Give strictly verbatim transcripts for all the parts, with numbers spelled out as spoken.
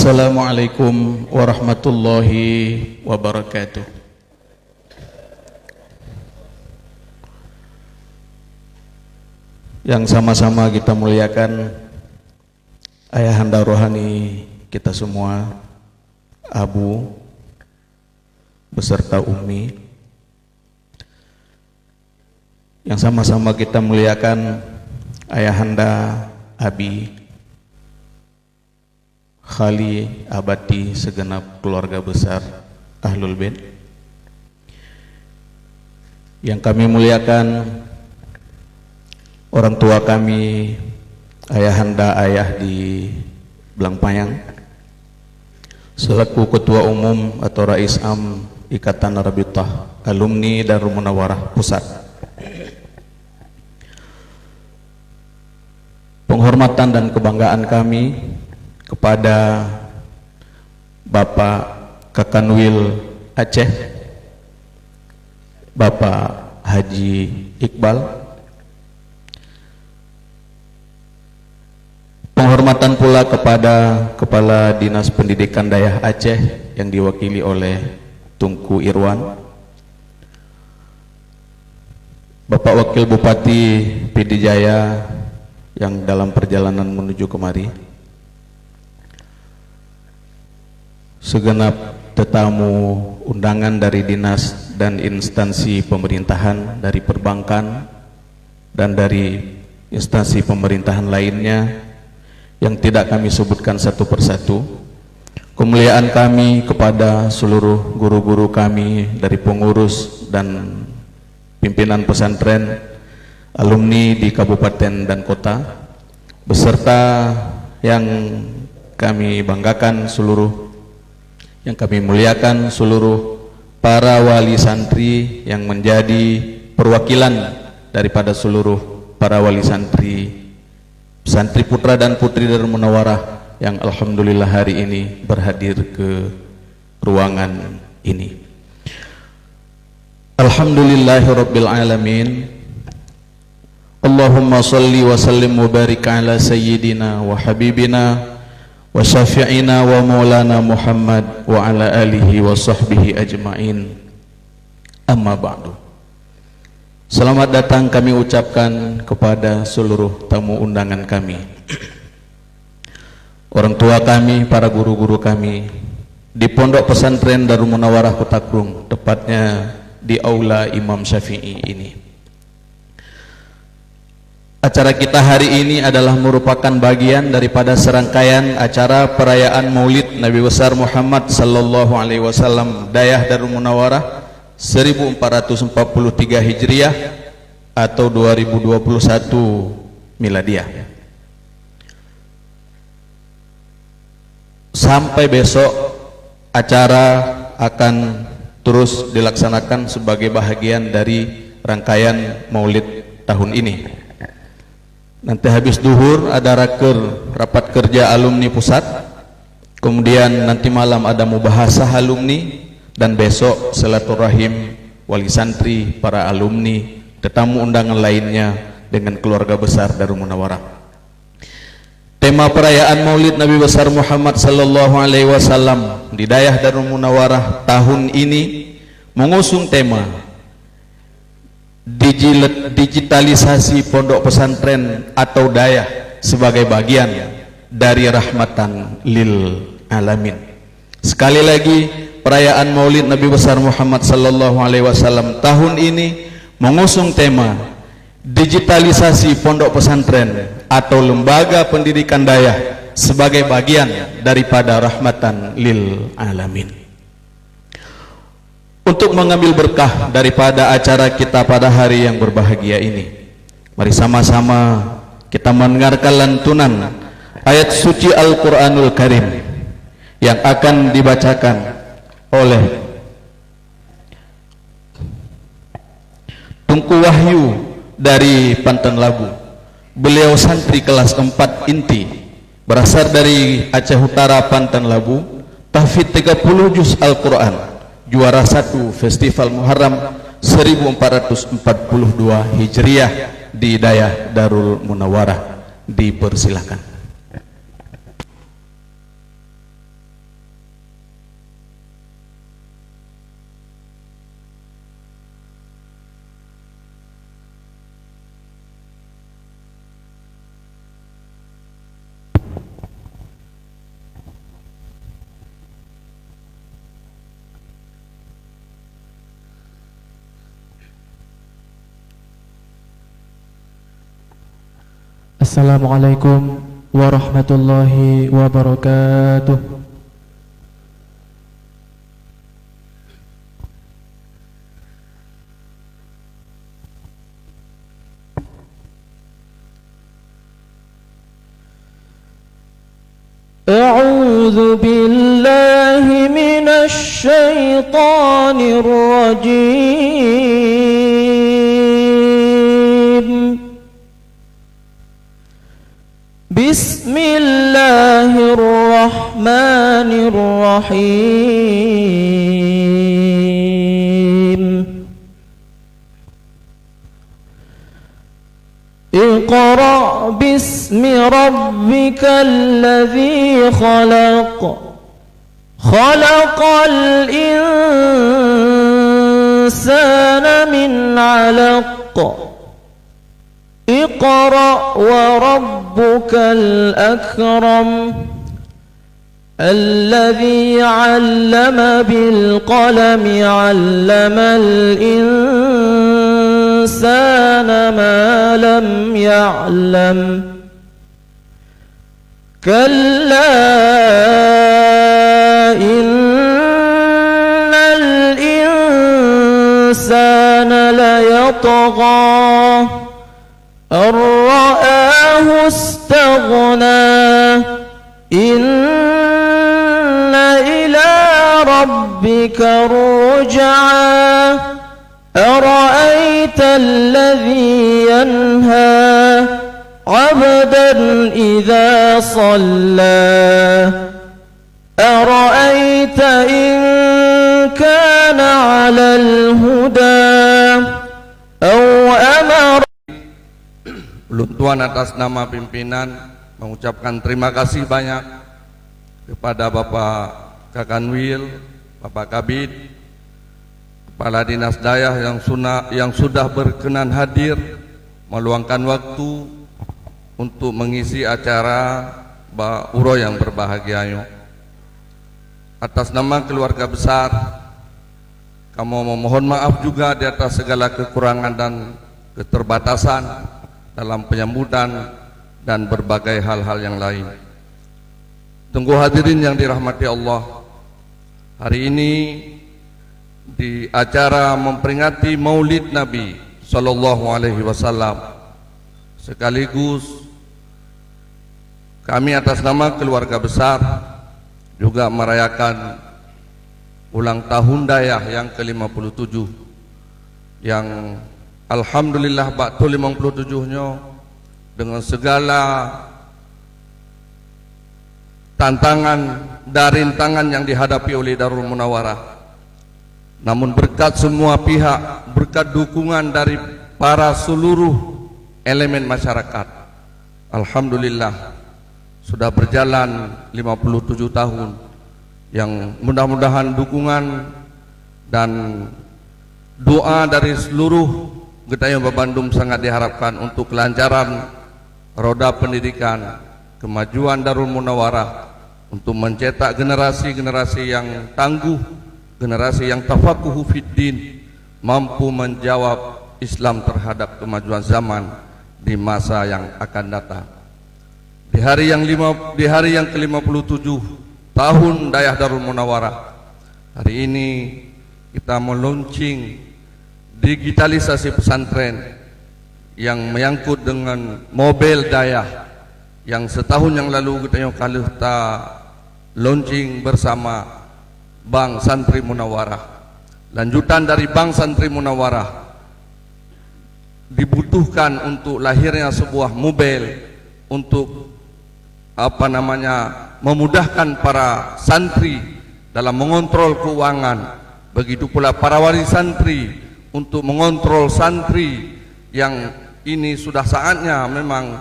Assalamualaikum warahmatullahi wabarakatuh. Yang sama-sama kita muliakan ayahanda rohani kita semua, Abu beserta Umi. Yang sama-sama kita muliakan ayahanda, Abi, Khali, Abati, segenap keluarga besar Ahlul Bait. Yang kami muliakan orang tua kami, ayahanda ayah di Blang Panyang, selaku Ketua Umum atau Rais Am Ikatan Rabitah Alumni Darul Munawarah Pusat. Penghormatan dan kebanggaan kami kepada Bapak Kakanwil Aceh, Bapak Haji Iqbal. Penghormatan pula kepada Kepala Dinas Pendidikan Dayah Aceh yang diwakili oleh Teungku Irwan, Bapak Wakil Bupati Pidie Jaya yang dalam perjalanan menuju kemari, segenap tetamu undangan dari dinas dan instansi pemerintahan, dari perbankan, dan dari instansi pemerintahan lainnya yang tidak kami sebutkan satu persatu. Kemuliaan kami kepada seluruh guru-guru kami dari pengurus dan pimpinan pesantren, alumni di kabupaten dan kota, beserta yang kami banggakan seluruh, yang kami muliakan seluruh para wali santri yang menjadi perwakilan daripada seluruh para wali santri, santri putra dan putri Darul Munawarah yang alhamdulillah hari ini berhadir ke ruangan ini. Alhamdulillahirabbil alamin. Allahumma salli wa sallim wa barik ala sayyidina wa habibina wa syafi'ina wa maulana Muhammad wa ala alihi wa sahbihi ajma'in. Amma ba'du. Selamat datang kami ucapkan kepada seluruh tamu undangan kami. Orang tua kami, para guru-guru kami di Pondok Pesantren Darul Munawarah Kota Krueng, tepatnya di Aula Imam Syafi'i ini. Acara kita hari ini adalah merupakan bagian daripada serangkaian acara perayaan Maulid Nabi Besar Muhammad sallallahu alaihi wasallam Dayah Darul Munawarah seribu empat ratus empat puluh tiga Hijriah atau dua ribu dua puluh satu Miladiah. Sampai besok, acara akan terus dilaksanakan sebagai bahagian dari rangkaian Maulid tahun ini. Nanti habis duhur ada raker, rapat kerja alumni pusat, kemudian nanti malam ada mubahasah alumni, dan besok silaturahim wali santri, para alumni, tetamu undangan lainnya dengan keluarga besar Darul Munawarah. Tema perayaan Maulid Nabi Besar Muhammad sallallahu alaihi wasallam di Dayah Darul Munawarah tahun ini mengusung tema dijil-, digitalisasi pondok pesantren atau dayah sebagai bagian dari rahmatan lil alamin. Sekali lagi, perayaan Maulid Nabi Besar Muhammad sallallahu alaihi wasallam tahun ini mengusung tema digitalisasi pondok pesantren atau lembaga pendidikan dayah sebagai bagian daripada rahmatan lil alamin. Untuk mengambil berkah daripada acara kita pada hari yang berbahagia ini, mari sama-sama kita mendengarkan lantunan ayat suci Al-Quranul Karim yang akan dibacakan oleh Teungku Wahyu dari Panton Labu. Beliau santri kelas empat inti, berasal dari Aceh Utara, Panton Labu, tahfidz tiga puluh juz Al-Quran, juara satu Festival Muharram seribu empat ratus empat puluh dua Hijriah di Dayah Darul Munawarah. Dipersilakan. Assalamualaikum warahmatullahi wabarakatuh. أعوذ بالله من الشيطان الرجيم. بسم الله الرحمن الرحيم. اقرأ باسم ربك الذي خلق. خلق الإنسان من علق. اقرأ وربك الأكرم. الذي علم بالقلم، علم الإنسان ما لم يعلم. كلا إن الإنسان ليطغى. أن رآه استغنى. إن إلى ربك الرجعى. أرأيت الذي ينهى عبدا إذا صلى. أرأيت إن كان على الهدى أو أمر. Ulôn tuan atas nama pimpinan mengucapkan terima kasih banyak kepada Bapak Kakanwil, Bapak Kabid, Kepala Dinas Dayah yang suna-, yang sudah berkenan hadir meluangkan waktu untuk mengisi acara ba uroe nyang berbahagia nyoe. Atas nama keluarga besar, kamoe memohon maaf juga di atas segala kekurangan dan keterbatasan dalam penyambutan dan berbagai hal-hal yang lain. Teungku hadirin yang dirahmati Allah, hari ini di acara memperingati Maulid Nabi sallallahu alaihi wasallam, sekaligus kami atas nama keluarga besar juga merayakan ulang tahun dayah yang ke lima puluh tujuh, yang alhamdulillah bak thôn limong puluh tujuh nyoe dengan segala tantangan dan rintangan yang dihadapi oleh Darul Munawarah. Namun berkat semua pihak, berkat dukungan dari para seluruh elemen masyarakat, alhamdulillah, sudah berjalan lima puluh tujuh tahun yang mudah-mudahan dukungan dan doa dari seluruh geutanyoe bandum sangat diharapkan untuk kelancaran roda pendidikan, kemajuan Darul Munawarah untuk mencetak generasi-generasi yang tangguh, generasi yang tafakuhu fiddin, mampu menjawab Islam terhadap kemajuan zaman di masa yang akan datang. Di hari yang lima, di hari yang ke lima puluh tujuh tahun Dayah Darul Munawarah, hari ini kita meluncing digitalisasi pesantren yang menyangkut dengan mobil dayah yang setahun yang lalu geutanyoe ka lheueh ta launching bersama Bank Santri Munawarah. Lanjutan dari Bank Santri Munawarah dibutuhkan untuk lahirnya sebuah mobil untuk, apa namanya, memudahkan para santri dalam mengontrol keuangan. Begitu pula para wali santri untuk mengontrol santri yang ini sudah saatnya memang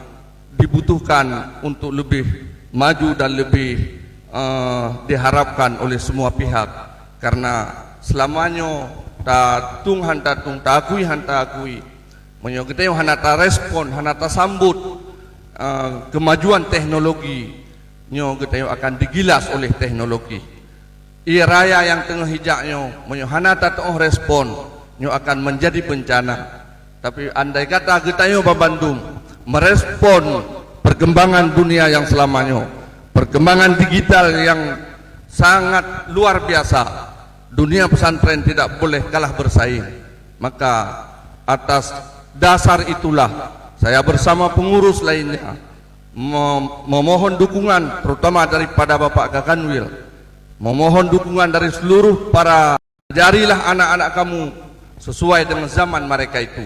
dibutuhkan untuk lebih maju dan lebih, eh, diharapkan oleh semua pihak. Karena selama nyoe ta tueng han ta tueng, ta akui han ta akui, meunyoe geutanyoe hana ta respon, hana ta sambut, eh, kemajuan teknologi, nyoe geutanyoe akan digilas oleh teknologi. Ie raya nyang teungoh ijak nyoe, meunyoe hana ta tuoh respon, nyoe akan menjadi bencana. Tapi andai kata geutanyoe bandum merespon perkembangan dunia yang selama nyoe, perkembangan digital yang sangat luar biasa, dunia pesantren tidak boleh kalah bersaing. Maka atas dasar itulah saya bersama pengurus lainnya mem-, memohon dukungan terutama daripada Bapak Kakanwil, memohon dukungan dari seluruh para Ajarilah anak-anak kamu sesuai dengan zaman mereka itu.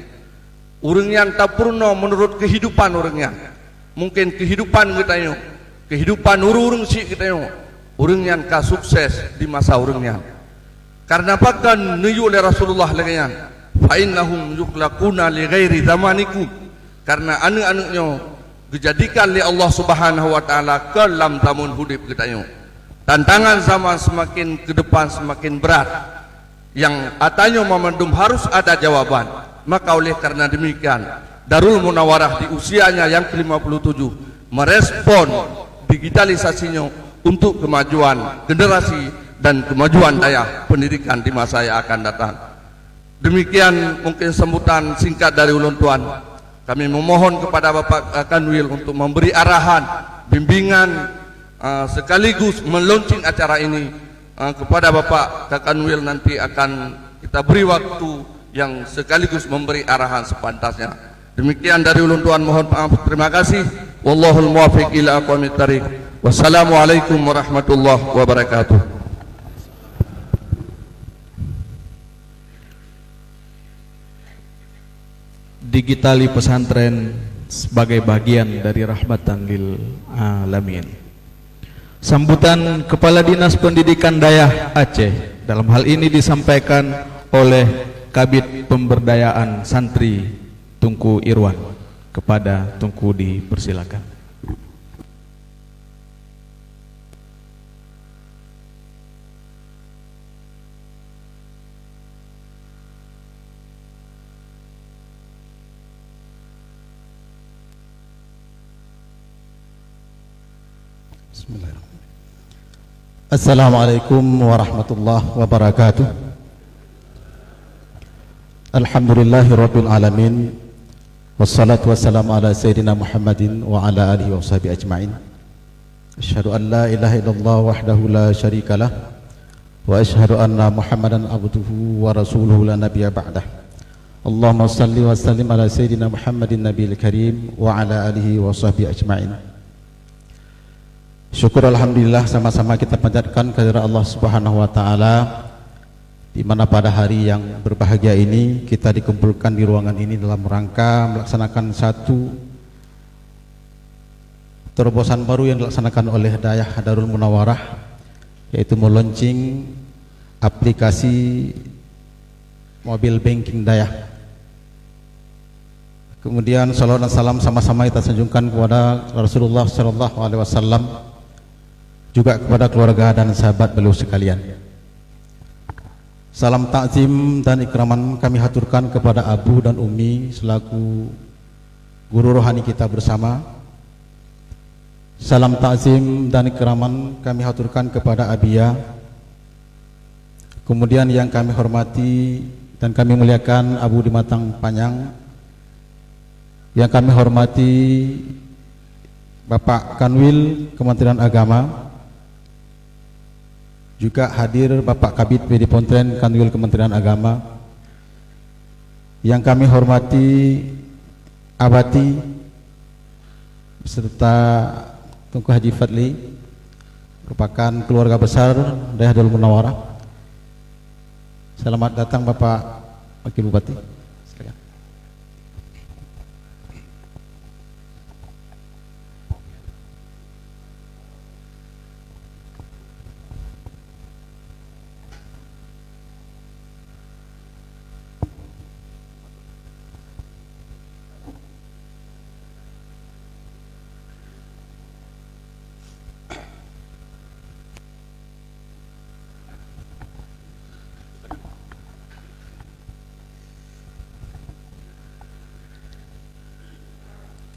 Ureuëng nyan tapeurunoe meunurot keuhidupan ureuëng nyan. Mungken keuhidupan geutanyoe, keuhidupan ureuëng-ureuëng syiek geutanyoe, ureuëng nyan ka sukses di masa ureuëng nyan. Karena pakon neuyue lé Rasulullah lagée nyan, "Fa innahum yukhlaquna li ghairi zamanikum." Karena aneuëk-aneuëk nyoe geujadikan lé Allah Subhanahu wa Taala keu lam tamon udeb geutanyoe. Tantangan zaman semakin ke depan semakin berat. Yang atanyoe mamandum harus ada jawaban. Maka oleh karena demikian, Darul Munawarah di usianya yang ke lima puluh tujuh merespon digitalisasi nyoe untuk kemajuan generasi dan kemajuan dayah pendidikan di masa yang akan datang. Demikian mungkin sambutan singkat dari ulôn tuan. Kami memohon kepada Bapak, eh, Kanwil untuk memberi arahan, bimbingan, eh, sekaligus meluncing acara ini, eh, kepada Bapak Kakanwil nanti akan kita beri waktu yang sekaligus memberi arahan sepantasnya. Demikian dari ulôn tuan, mohon maaf. Terima kasih. Wallahul muwaffiq ila aqwamit thariq. Wassalamualaikum warahmatullahi wabarakatuh. Digitali pesantren sebagai bagian dari rahmatan lil alamin. Sambutan Kepala Dinas Pendidikan Dayah Aceh dalam hal ini disampaikan oleh Kabid Pemberdayaan Santri Teungku Irwan. Kepada Teungku dipersilakan. Bismillahirrahmanirrahim. Assalamualaikum warahmatullahi wabarakatuh. Alhamdulillahirabbil alamin. Wassalatu wassalamu ala sayyidina Muhammadin wa ala alihi wa sahbihi ajma'in. Asyhadu an la ilaha illallah wahdahu la syarikalah, wa asyhadu anna Muhammadan abduhu wa rasuluhu la nabiyya ba'dah. Allahumma salli wa sallim ala sayyidina Muhammadin nabiyil karim wa ala alihi wa sahbihi ajma'in. Syukur alhamdulillah sama-sama kita panjatkan kehadirat Allah Subhanahu wa taala, di mana pada hari yang berbahagia ini kita dikumpulkan di ruangan ini dalam rangka melaksanakan satu terobosan baru yang dilaksanakan oleh Dayah Darul Munawarah, yaitu meluncing aplikasi mobile banking Dayah. Kemudian salawat dan salam sama-sama kita sanjungkan kepada Rasulullah sallallahu alaihi wasallam, juga kepada keluarga dan sahabat beliau sekalian. Salam takzim dan ikraman kami haturkan kepada Abu dan Umi selaku guru rohani kita bersama. Salam takzim dan ikraman kami haturkan kepada Abiya. Kemudian yang kami hormati dan kami muliakan Abu di Matang Panyang, yang kami hormati Bapak Kanwil Kementerian Agama, juga hadir Bapak Kabid P D Pontren Kanwil Kementerian Agama, yang kami hormati Abati beserta Teungku Haji Fadli, merupakan keluarga besar Dayah Darul Munawarah. Selamat datang Bapak Wakil Bupati. Silakan.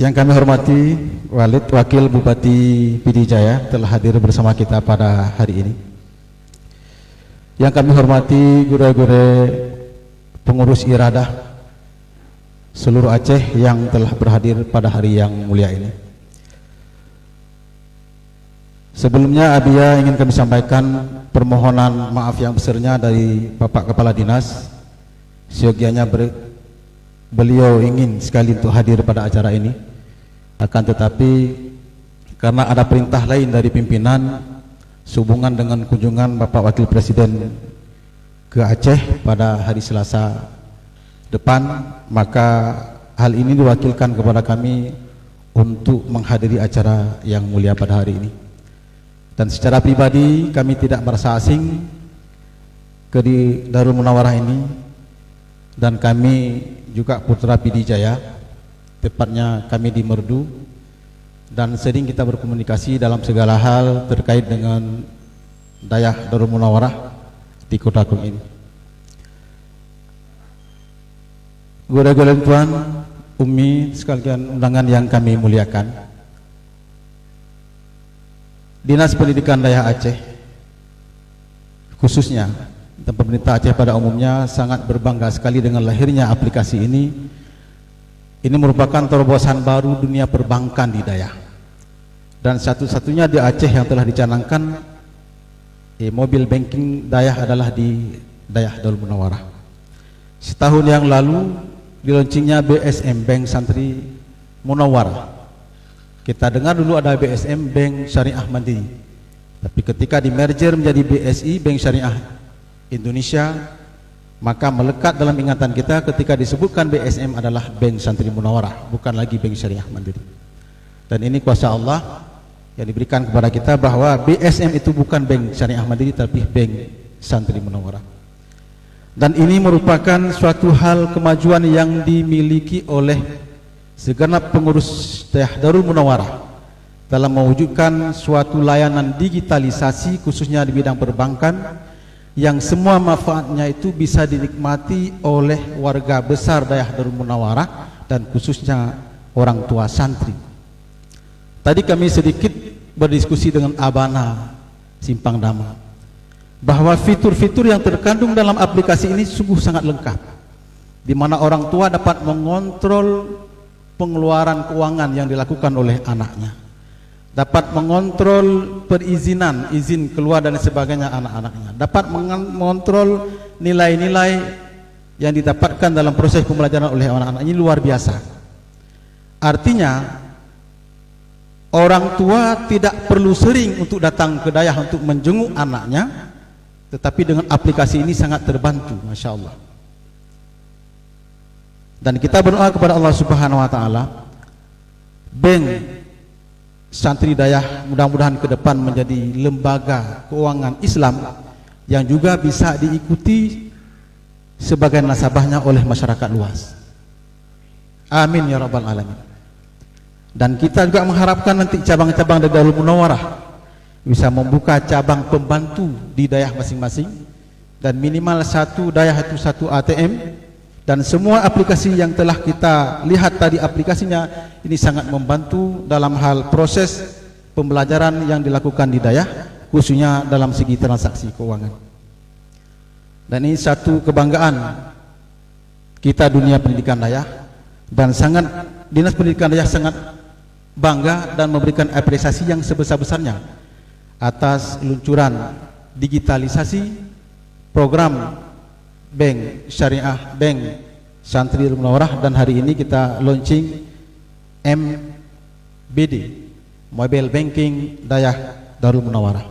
Yang kami hormati Walid, Wakil Bupati Pidie Jaya telah hadir bersama kita pada hari ini. Yang kami hormati gurée-gurée pengurus iradah seluruh Aceh yang telah berhadir pada hari yang mulia ini. Sebelumnya, Abiya ingin kami sampaikan permohonan maaf yang besarnya dari Bapak Kepala Dinas. Seyogianya ber-, beliau ingin sekali untuk hadir pada acara ini. Akan tetapi, karena ada perintah lain dari pimpinan sehubungan dengan kunjungan Bapak Wakil Presiden ke Aceh pada hari Selasa depan, maka hal ini diwakilkan kepada kami untuk menghadiri acara yang mulia pada hari ini. Dan secara pribadi, kami tidak merasa asing ke di Darul Munawarah ini, dan kami juga putra Pidie Jaya, tepatnya kami di Meureudu, dan sering kita berkomunikasi dalam segala hal terkait dengan dayah Darul Munawarah di Kota Krueng ini. Gurée-gurée tuan, Umi, sekalian undangan yang kami muliakan. Dinas Pendidikan Dayah Aceh khususnya dan pemerintah Aceh pada umumnya sangat berbangga sekali dengan lahirnya aplikasi ini. Ini merupakan terobosan baru dunia perbankan di dayah. Dan satu-satunya di Aceh yang telah dicanangkan, eh, mobile banking dayah adalah di dayah Darul Munawarah. Setahun yang lalu, di-launchingnya B S M, Bank Santri Munawarah. Kita dengar dulu ada B S M, Bank Syariah Mandiri. Tapi ketika di-merger menjadi B S I, Bank Syariah Indonesia, maka melekat dalam ingatan kita ketika disebutkan B S M adalah Bank Santri Munawarah, bukan lagi Bank Syariah Mandiri. Dan ini kuasa Allah yang diberikan kepada kita bahwa B S M itu bukan Bank Syariah Mandiri, tapi Bank Santri Munawarah. Dan ini merupakan suatu hal kemajuan yang dimiliki oleh segenap pengurus Dayah Darul Munawarah dalam mewujudkan suatu layanan digitalisasi, khususnya di bidang perbankan, yang semua manfaatnya itu bisa dinikmati oleh warga besar Dayah Darul Munawarah dan khususnya orang tua santri. Tadi kami sedikit berdiskusi dengan Abana Simpang Dama, bahwa fitur-fitur yang terkandung dalam aplikasi ini sungguh sangat lengkap, di mana orang tua dapat mengontrol pengeluaran keuangan yang dilakukan oleh anaknya, dapat mengontrol perizinan, izin keluar dan sebagainya anak-anaknya, dapat mengon-, mengontrol nilai-nilai yang didapatkan dalam proses pembelajaran oleh anak-anak ini luar biasa. Artinya, orang tua tidak perlu sering untuk datang ke dayah untuk menjenguk anaknya, tetapi dengan aplikasi ini sangat terbantu, masya Allah. Dan kita berdoa kepada Allah Subhanahu wa Ta'ala, Bank Santri Dayah mudah-mudahan ke depan menjadi lembaga keuangan Islam yang juga bisa diikuti sebagai nasabahnya oleh masyarakat luas. Amin ya rabbal alamin. Dan kita juga mengharapkan nanti cabang-cabang di Darul Munawarah bisa membuka cabang pembantu di dayah masing-masing, dan minimal satu dayah itu satu A T M, dan semua aplikasi yang telah kita lihat tadi aplikasinya ini sangat membantu dalam hal proses pembelajaran yang dilakukan di dayah, khususnya dalam segi transaksi keuangan. Dan ini satu kebanggaan kita dunia pendidikan dayah, dan sangat, Dinas Pendidikan Dayah sangat bangga dan memberikan apresiasi yang sebesar-besarnya atas luncuran digitalisasi program Bank Syariah, Bank Santri Darul Munawarah, dan hari ini kita launching M B D, Mobile Banking Dayah Darul Munawarah.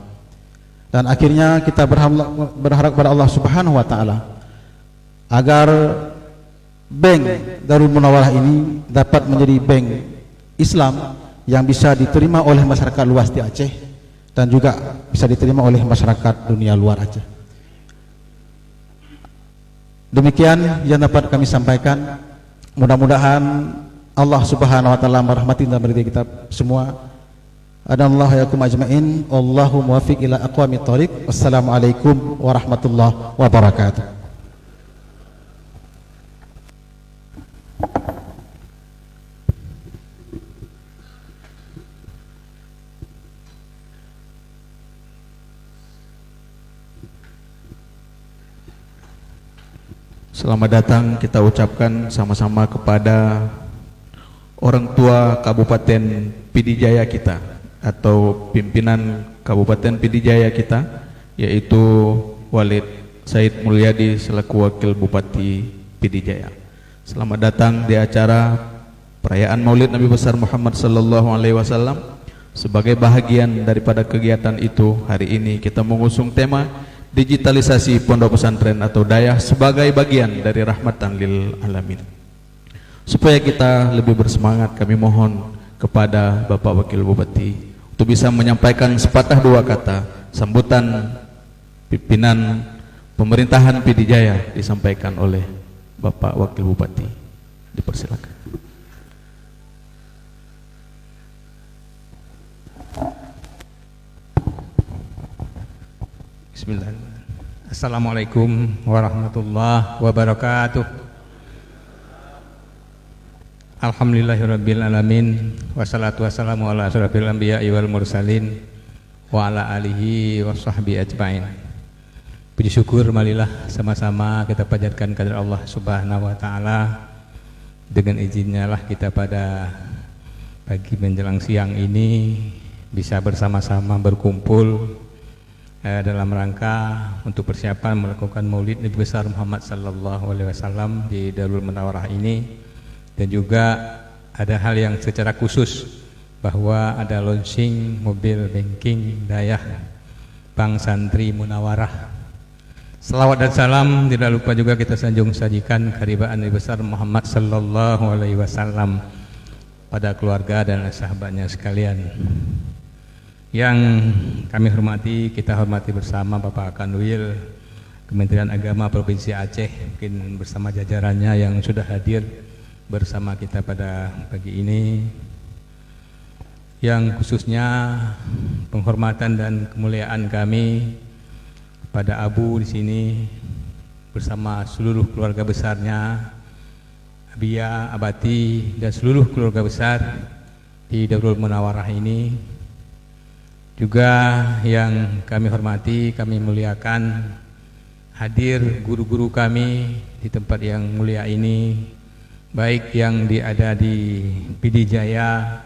Dan akhirnya kita berhamla-, berharap kepada Allah Subhanahu wa Ta'ala agar Bank Darul Munawarah ini dapat menjadi bank Islam yang bisa diterima oleh masyarakat luas di Aceh dan juga bisa diterima oleh masyarakat dunia luar Aceh. Demikian yang dapat kami sampaikan. Mudah-mudahan Allah Subhanahu wa Ta'ala merahmati dan meridai kita semua. Hadanallahu wa iyyakum ajma'in. Wallahu muwaffiq ila aqwamit thariq. Wassalamualaikum warahmatullahi wabarakatuh. Selamat datang kita ucapkan sama-sama kepada orang tua Kabupaten Pidie Jaya kita. atau pimpinan Kabupaten Pidie Jaya kita, yaitu Walid Said Mulyadi selaku Wakil Bupati Pidie Jaya. Selamat datang di acara perayaan Maulid Nabi Besar Muhammad sallallahu alaihi wasallam. Sebagai bahagian daripada kegiatan itu, hari ini kita mengusung tema digitalisasi pondok pesantren atau dayah sebagai bagian dari rahmatan lil alamin. Supaya kita lebih bersemangat, kami mohon kepada Bapak Wakil Bupati untuk bisa menyampaikan sepatah dua kata sambutan pimpinan pemerintahan Pidie Jaya disampaikan oleh Bapak Wakil Bupati. Dipersilakan. Bismillahirrahmanirrahim. Assalamualaikum warahmatullahi wabarakatuh. Alhamdulillahirabbil alamin, wassalatu wassalamu ala asyrafil anbiya'i wal mursalin, wa ala alihi wa sahbihi ajmain. Puji syukur marilah sama-sama kita panjatkan kehadirat Allah Subhanahu wa taala. Dengan izinnya lah kita pada pagi menjelang siang ini bisa bersama-sama berkumpul, eh, dalam rangka untuk persiapan melakukan Maulid Nabi Besar Muhammad sallallahu alaihi wasallam di Darul Munawarah ini, dan juga ada hal yang secara khusus bahwa ada launching mobil banking dayah Bank Santri Munawarah. Salawat dan salam tidak lupa juga kita sanjung sajikan kehadirat Nabi Besar Muhammad sallallahu alaihi wasallam pada keluarga dan sahabatnya sekalian. Yang kami hormati, kita hormati bersama Bapak Kanwil Kementerian Agama Provinsi Aceh, mungkin bersama jajarannya yang sudah hadir bersama kita pada pagi ini. Yang khususnya penghormatan dan kemuliaan kami kepada Abu di sini bersama seluruh keluarga besarnya, Abiya, Abati, dan seluruh keluarga besar di Darul Munawarah ini. Juga yang kami hormati, kami muliakan, hadir guru-guru kami di tempat yang mulia ini, baik yang di, ada di Pidie Jaya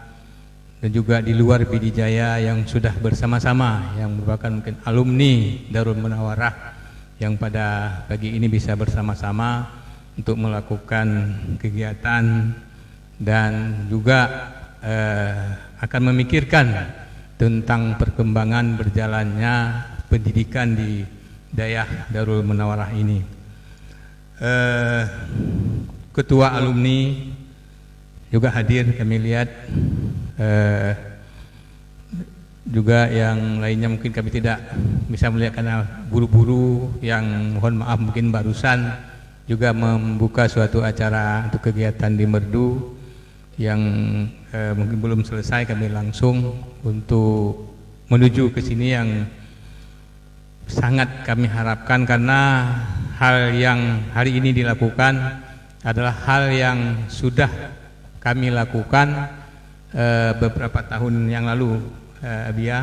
dan juga di luar Pidie Jaya yang sudah bersama-sama, yang merupakan mungkin alumni Darul Munawarah yang pada pagi ini bisa bersama-sama untuk melakukan kegiatan dan juga, eh, akan memikirkan tentang perkembangan berjalannya pendidikan di dayah Darul Munawarah ini. Eh, ketua alumni juga hadir, kami lihat, eh, juga yang lainnya mungkin kami tidak bisa melihat karena buru-buru, yang mohon maaf mungkin barusan juga membuka suatu acara untuk kegiatan di merdu yang, eh, mungkin belum selesai, kami langsung untuk menuju ke sini yang sangat kami harapkan karena hal yang hari ini dilakukan adalah hal yang sudah kami lakukan, eh, beberapa tahun yang lalu, eh, Abiya.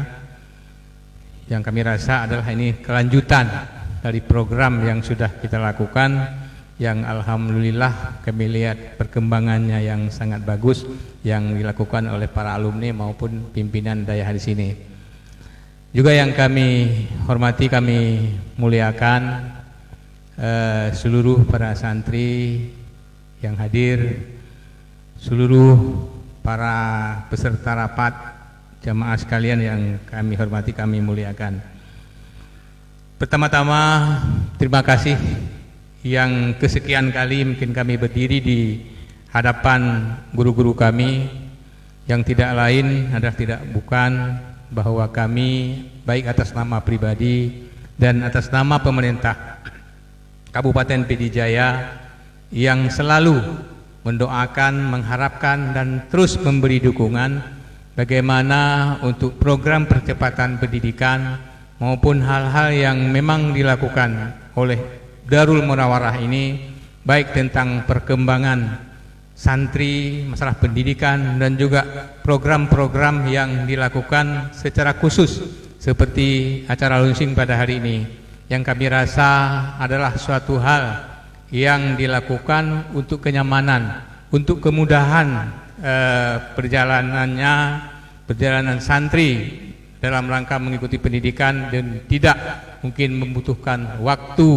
Yang kami rasa adalah ini kelanjutan dari program yang sudah kita lakukan, yang alhamdulillah kami lihat perkembangannya yang sangat bagus yang dilakukan oleh para alumni maupun pimpinan dayah di sini. Juga yang kami hormati, kami muliakan, eh, seluruh para santri yang hadir, seluruh para peserta rapat, jamaah sekalian yang kami hormati, kami muliakan. Pertama-tama, terima kasih yang kesekian kali mungkin kami berdiri di hadapan guru-guru kami, yang tidak lain adalah tidak bukan bahwa kami, baik atas nama pribadi dan atas nama pemerintah Kabupaten Pidie Jaya, yang selalu mendoakan, mengharapkan, dan terus memberi dukungan bagaimana untuk program percepatan pendidikan maupun hal-hal yang memang dilakukan oleh Darul Munawarah ini, baik tentang perkembangan santri, masalah pendidikan, dan juga program-program yang dilakukan secara khusus seperti acara launching pada hari ini, yang kami rasa adalah suatu hal yang dilakukan untuk kenyamanan, untuk kemudahan, eh, perjalanannya perjalanan santri dalam rangka mengikuti pendidikan dan tidak mungkin membutuhkan waktu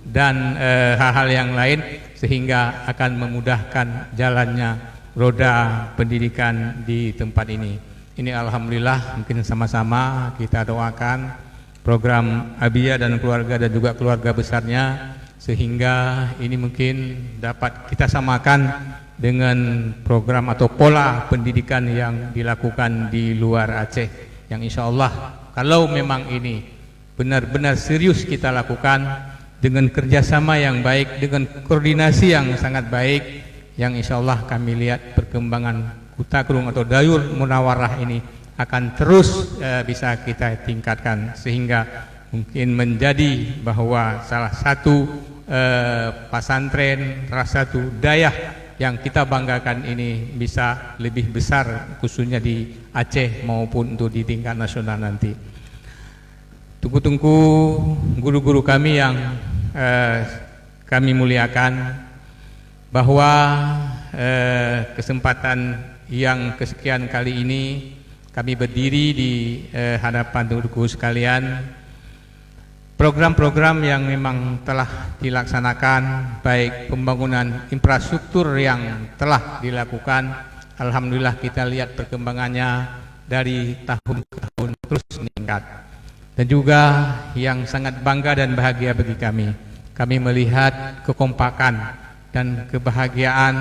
dan, eh, hal-hal yang lain, sehingga akan memudahkan jalannya roda pendidikan di tempat ini. Ini alhamdulillah, mungkin sama-sama kita doakan program Abia dan keluarga dan juga keluarga besarnya, sehingga ini mungkin dapat kita samakan dengan program atau pola pendidikan yang dilakukan di luar Aceh, yang insya Allah kalau memang ini benar-benar serius kita lakukan dengan kerjasama yang baik, dengan koordinasi yang sangat baik, yang insya Allah kami lihat perkembangan Kuta Krueng atau Darul Munawarah ini akan terus, eh, bisa kita tingkatkan sehingga mungkin menjadi bahwa salah satu, eh, pesantren, salah satu dayah yang kita banggakan ini bisa lebih besar, khususnya di Aceh maupun untuk di tingkat nasional nanti. Teungku-teungku, guru-guru kami yang, eh, kami muliakan, bahwa, eh, kesempatan yang kesekian kali ini kami berdiri di, eh, hadapan teungku-teungku sekalian, program-program yang memang telah dilaksanakan, baik pembangunan infrastruktur yang telah dilakukan, alhamdulillah kita lihat perkembangannya dari tahun ke tahun terus meningkat. Dan juga yang sangat bangga dan bahagia bagi kami, kami melihat kekompakan dan kebahagiaan,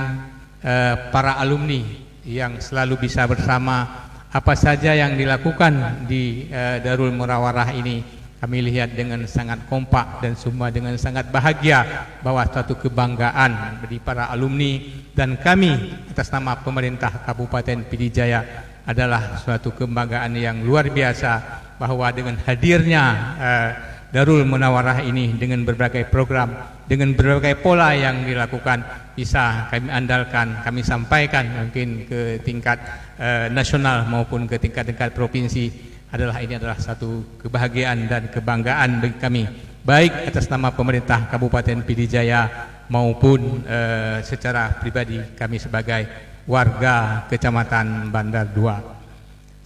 eh, para alumni yang selalu bisa bersama. Apa saja yang dilakukan di, eh, Darul Munawarah ini, kami lihat dengan sangat kompak dan semua dengan sangat bahagia bahwa suatu kebanggaan bagi para alumni dan kami atas nama pemerintah Kabupaten Pidie Jaya adalah suatu kebanggaan yang luar biasa bahwa dengan hadirnya, eh, Darul Munawarah ini dengan berbagai program, dengan berbagai pola yang dilakukan, bisa kami andalkan, kami sampaikan mungkin ke tingkat, eh, nasional maupun ke tingkat-tingkat provinsi, adalah ini adalah satu kebahagiaan dan kebanggaan bagi kami, baik atas nama pemerintah Kabupaten Pidie Jaya maupun, eh, secara pribadi kami sebagai warga Kecamatan Bandar Dua.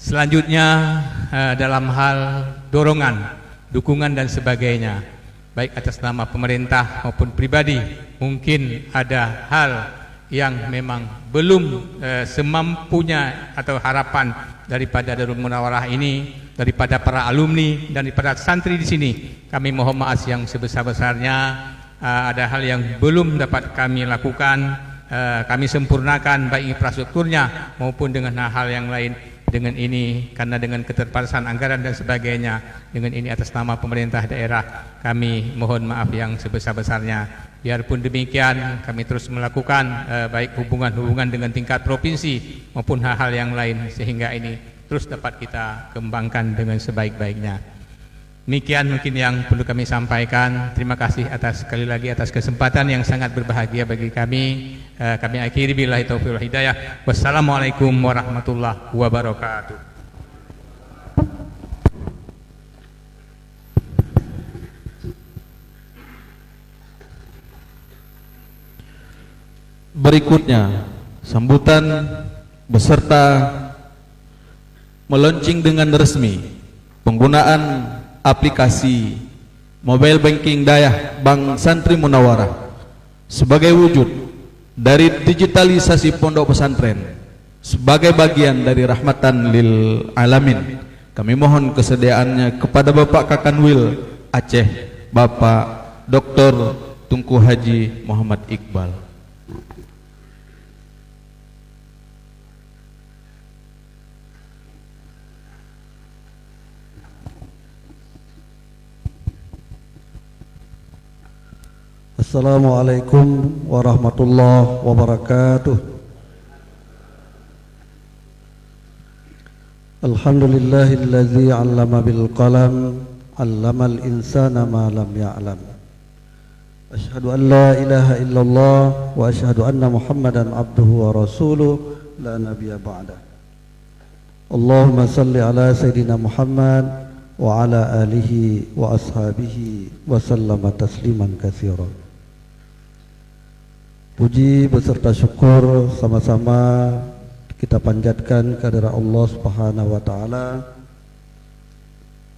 Selanjutnya, eh, dalam hal dorongan, dukungan dan sebagainya, baik atas nama pemerintah maupun pribadi, mungkin ada hal yang memang belum, eh, semampunya atau harapan daripada Darul Munawarah ini, daripada para alumni dan daripada santri di sini. Kami mohon maaf yang sebesar-besarnya. Ah, ada hal yang belum dapat kami lakukan, eh, kami sempurnakan baik infrastrukturnya maupun dengan hal-hal yang lain. Dengan ini, karena dengan keterbatasan anggaran dan sebagainya, dengan ini atas nama pemerintah daerah, kami mohon maaf yang sebesar-besarnya. Biarpun demikian, kami terus melakukan, eh, baik hubungan-hubungan dengan tingkat provinsi maupun hal-hal yang lain, sehingga ini terus dapat kita kembangkan dengan sebaik-baiknya. Demikian mungkin yang perlu kami sampaikan. Terima kasih atas, sekali lagi, atas kesempatan yang sangat berbahagia bagi kami. Eh, kami akhiri, billahi taufiq wal hidayah. Wassalamualaikum warahmatullahi wabarakatuh. Berikutnya, sambutan beserta meluncing dengan resmi penggunaan aplikasi mobile banking Dayah Bank Santri Munawarah sebagai wujud dari digitalisasi pondok pesantren sebagai bagian dari rahmatan lil alamin. Kami mohon kesediaannya kepada Bapak Kakanwil Aceh, Bapak Doktor Tunku Haji Muhammad Iqbal. Assalamualaikum warahmatullahi wabarakatuh. Alhamdulillahilladzi 'allama bil qalam, 'allamal insana ma lam ya'lam. Asyhadu an la ilaha illallah wa asyhadu anna Muhammadan abduhu wa rasuluh, la nabiyya ba'da. Allahumma salli ala sayyidina Muhammad wa ala alihi wa ashabihi wa sallama tasliman katsira. Puji beserta syukur sama-sama Kita panjatkan kehadirat Allah Subhanahu wa Ta'ala.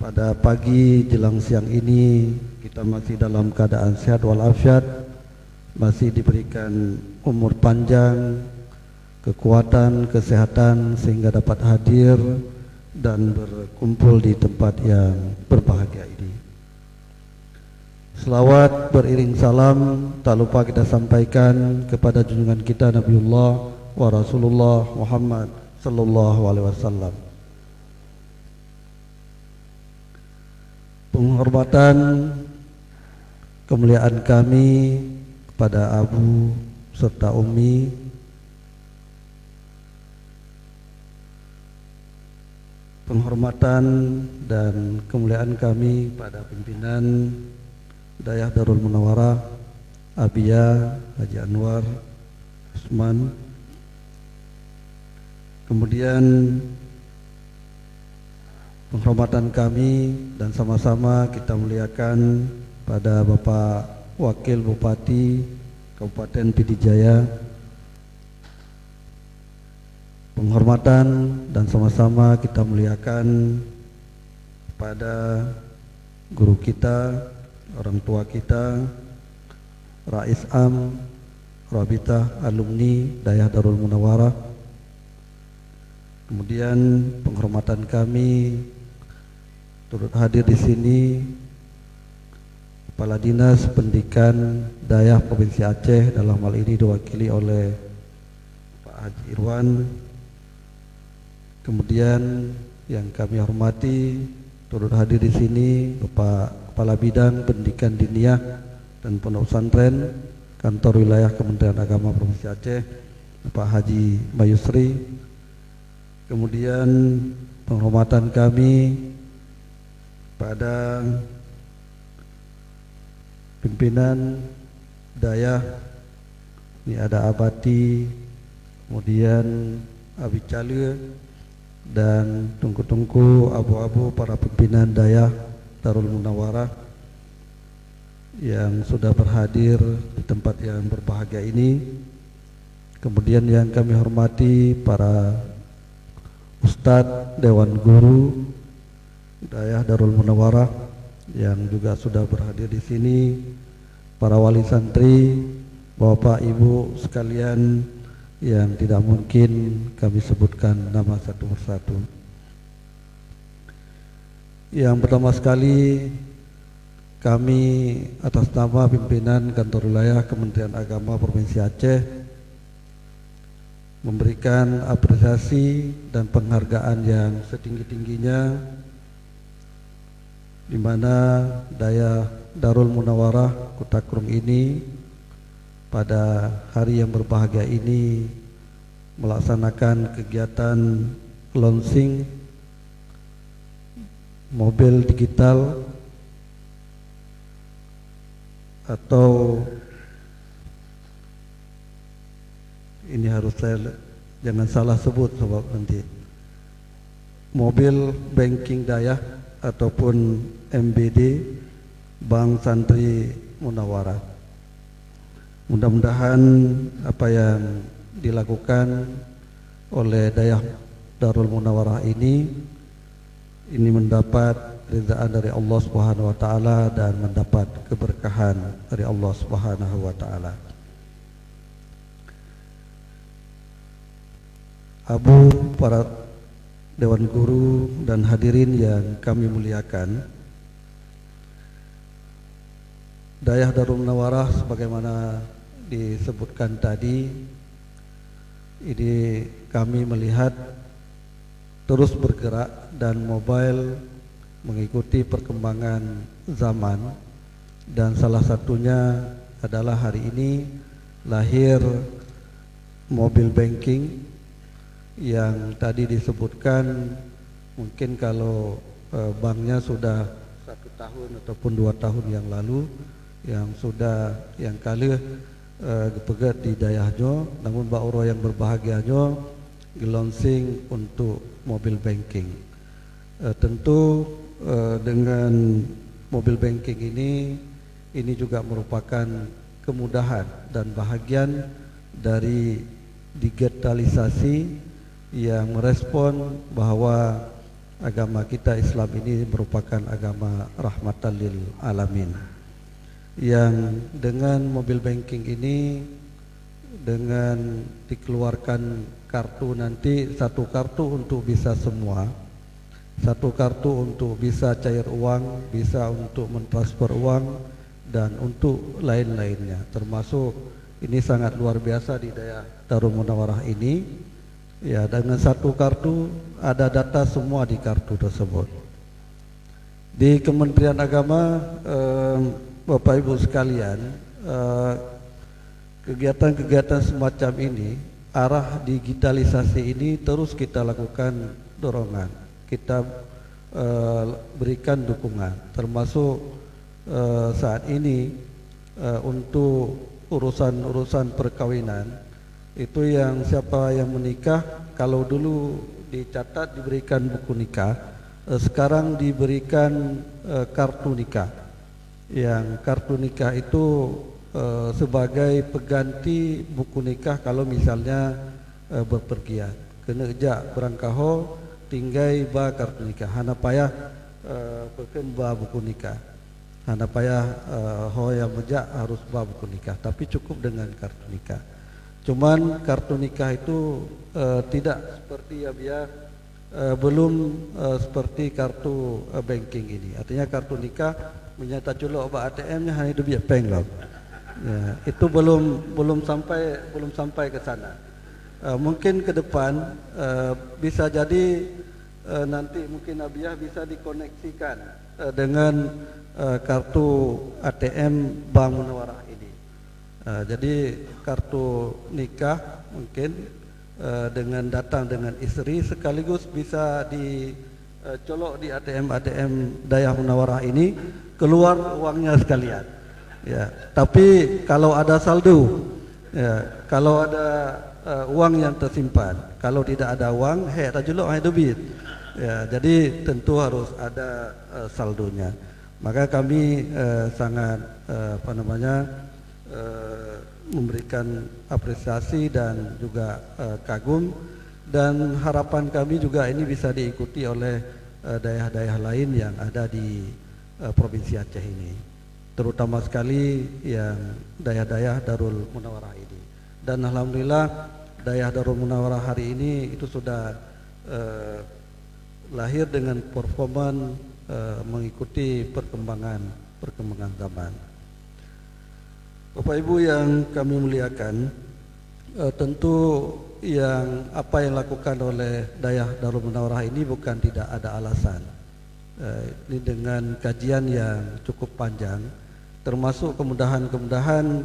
Pada pagi jelang siang ini, kita masih dalam keadaan sehat walafiat, masih diberikan umur panjang, kekuatan, kesehatan, sehingga dapat hadir dan berkumpul di tempat yang berbahagia ini. Selawat beriring salam tak lupa kita sampaikan kepada junjungan kita Nabiullah wa Rasulullah Muhammad sallallahu alaihi wasallam. Penghormatan, kemuliaan kami kepada Abu serta Umi, penghormatan dan kemuliaan kami pada pimpinan Dayah Darul Munawarah, Abiya Haji Anwar Usman. Kemudian penghormatan kami dan sama-sama kita muliakan pada Bapak Wakil Bupati Kabupaten Pidie Jaya. Penghormatan dan sama-sama kita muliakan pada guru kita, orang tua kita, Rais Am Rabitah Alumni Dayah Darul Munawarah. Kemudian penghormatan kami turut hadir di sini Kepala Dinas Pendidikan Dayah Provinsi Aceh, dalam hal ini diwakili oleh Pak Haji Irwan. Kemudian yang kami hormati, turut hadir di sini Bapak Kepala Bidang Pendidikan Diniyah dan Pondok Pesantren, Kantor Wilayah Kementerian Agama Provinsi Aceh, Bapak Haji Mayusri. Kemudian penghormatan kami pada pimpinan dayah, ni ada Abati, kemudian Abi Cale, dan teungku-teungku, abu-abu, para pimpinan dayah Darul Munawarah yang sudah berhadir di tempat yang berbahagia ini. Kemudian yang kami hormati para ustadz, dewan guru, Dayah Darul Munawarah yang juga sudah berhadir di sini, para wali santri, bapak ibu sekalian yang tidak mungkin kami sebutkan nama satu persatu. Yang pertama sekali, kami atas nama pimpinan Kantor Wilayah Kementerian Agama Provinsi Aceh memberikan apresiasi dan penghargaan yang setinggi-tingginya, di mana Dayah Darul Munawarah Kota Krung ini pada hari yang berbahagia ini melaksanakan kegiatan launching mobil digital, atau ini harus saya le-, jangan salah sebut sebab nanti, mobil banking dayah ataupun M B D Bank Santri Munawarah. Mudah-mudahan apa yang dilakukan oleh Dayah Darul Munawarah ini, ini mendapat ridhaan dari Allah Subhanahu wa Ta'ala dan mendapat keberkahan dari Allah Subhanahu wa Ta'ala. Abu, para dewan guru, dan hadirin yang kami muliakan, Dayah Darul Munawarah sebagaimana disebutkan tadi, ini kami melihat terus bergerak dan mobile mengikuti perkembangan zaman, dan salah satunya adalah hari ini lahir mobil banking yang tadi disebutkan. Mungkin kalau, eh, banknya sudah satu tahun ataupun dua tahun yang lalu, yang sudah, yang ka lheueh, eh, geupeugét di dayah nyoe, namun bak uroe yang berbahagia nyoe geulaunching untuk mobil banking. Eh, tentu, eh, dengan mobil banking ini, ini juga merupakan kemudahan dan bahagian dari digitalisasi yang merespon bahwa agama kita Islam ini merupakan agama rahmatan lil alamin. Yang dengan mobile banking ini, dengan dikeluarkan kartu nanti, satu kartu untuk bisa semua, satu kartu untuk bisa cair uang, bisa untuk mentransfer uang, dan untuk lain-lainnya. Termasuk ini sangat luar biasa di dayah Darul Munawarah ini. Ya, dengan satu kartu ada data semua di kartu tersebut. Di Kementerian Agama, eh, Bapak Ibu sekalian, eh, kegiatan-kegiatan semacam ini, arah digitalisasi ini terus kita lakukan dorongan, kita, eh, berikan dukungan, termasuk, eh, saat ini, eh, untuk urusan-urusan perkawinan, itu yang siapa yang menikah, kalau dulu dicatat diberikan buku nikah, eh, sekarang diberikan, eh, kartu nikah. Yang kartu nikah itu, eh, sebagai pengganti buku nikah kalau misalnya, eh, berpergian. Keuneuk jak beurangkaho, tinggai ba kartu nikah. Hana payah, eh, peukheun ba buku nikah. Hana payah, eh, ho nyang meujak harus ba buku nikah, tapi cukup dengan kartu nikah. Cuman kartu nikah itu, eh, tidak seperti ya biar, eh, belum, eh, seperti kartu, eh, banking ini. Artinya kartu nikah, meunyoe taculok bak A T M nyan hana dubiet péng lom. Ya, itu belum, belum sampai, belum sampai ke sana. Eh, mungkin ke depan, eh, bisa jadi, eh, nanti mungkin Abiah bisa dikoneksikan, eh, dengan, eh, kartu A T M Bank Munawarah ini. Eh, jadi kartu nikah mungkin, eh, dengan datang dengan isteri sekaligus bisa di, eh, colok di A T M, A T M Dayah Munawarah ini, keluar uangnya sekalian. Ya, tapi kalau ada saldo, ya, kalau ada, eh, uang yang tersimpan, kalau tidak ada uang, hek taculok hana dubiet. Ya, jadi tentu harus ada, eh, saldonya. Maka kami, eh, sangat, eh, apa namanya, eh, memberikan apresiasi dan juga, eh, kagum, dan harapan kami juga ini bisa diikuti oleh, eh, dayah-dayah lain yang ada di, eh, Provinsi Aceh ini, terutama sekali yang dayah-dayah Darul Munawarah ini. Dan alhamdulillah, dayah Darul Munawarah hari ini itu sudah, eh, lahir dengan performa, eh, mengikuti perkembangan, perkembangan zaman. Bapak Ibu yang kami muliakan, eh, tentu yang apa yang dilakukan oleh dayah Darul Munawarah ini bukan tidak ada alasan. Eh, ini dengan kajian yang cukup panjang, termasuk kemudahan-kemudahan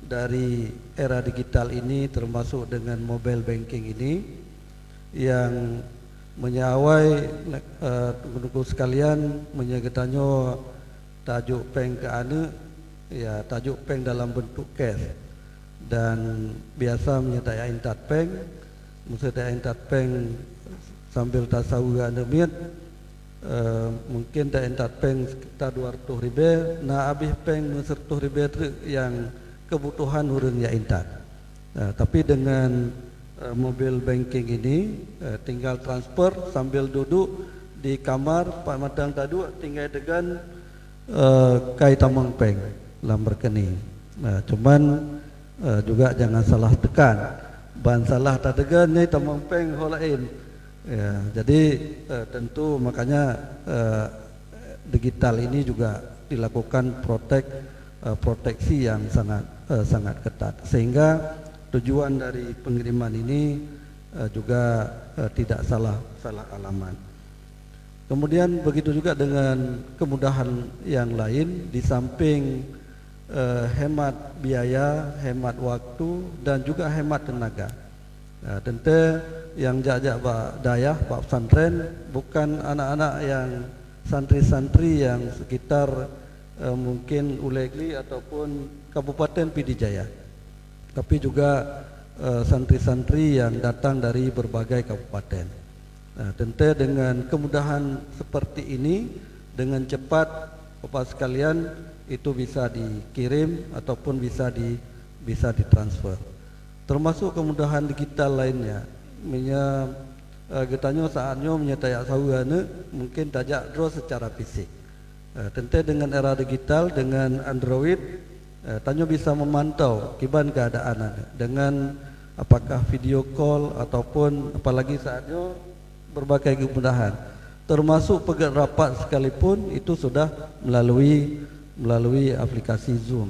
dari era digital ini, termasuk dengan mobile banking ini, yang meunyoe awai, eh, teungku-teungku sekalian, meunyoe geutanyoe tajok péng keu aneuëk, ya, tajok péng dalam bentuk cash. Dan biasa meunyoe tajak intat péng, meusé tajak intat péng sambil tasaweue aneuëk miet, eh, mungkin tajak intat péng sekitar dua ratus ribèe, na abéh péng meusireutôh ribèe treuk nyang keubutuhan ureuëng jak intat. Eh, tapi dengan, eh, mobile banking ini, eh, tinggal transfer sambil duduk di kamar, pat mantong taduek, tinggai teugon, eh, ka jitamong péng lam rekening. Nah, cuman, eh, juga jangan salah teukan. Ban salah tateugon, nyan jitamong péng ho laén. Ya, jadi, eh, tentu makanya, eh, digital ini juga dilakukan protek-, eh, proteksi yang sangat, eh, sangat ketat. Sehingga tujuan dari pengiriman ini, eh, juga, eh, tidak salah, salah alamat. Kemudian begitu juga dengan kemudahan yang lain, di samping, eh, hemat biaya, hemat waktu, dan juga hemat tenaga. Nah, teuntée nyang jak-jak bak dayah, bak pesantren, bukan anak-anak nyang santri-santri nyang sekitar, eh, mungkin Ulee Glie ataupun Kabupaten Pidie Jaya, tapi juga, eh, santri-santri nyang datang dari berbagai kabupaten. Nah, teuntée dengan kemudahan seperti ini, dengan cepat, Bapak sekalian, itu bisa dikirim ataupun bisa di-, bisa ditransfer. Termasuk kemudahan digital lainnya, Meunyoe, eh, geutanyoe saat nyoe meunyoe tajak saweue aneuk, mungkin tajak droe secara fisik. Eh, teuntée dengan era digital, dengan Android, eh, tanyoe bisa memantau kiban keadaan aneuk dengan apakah video call ataupun apalagi saat nyoe berbagai kemudahan. Termasuk peugét rapat sekalipun itu sudah melalui, melalui aplikasi Zoom.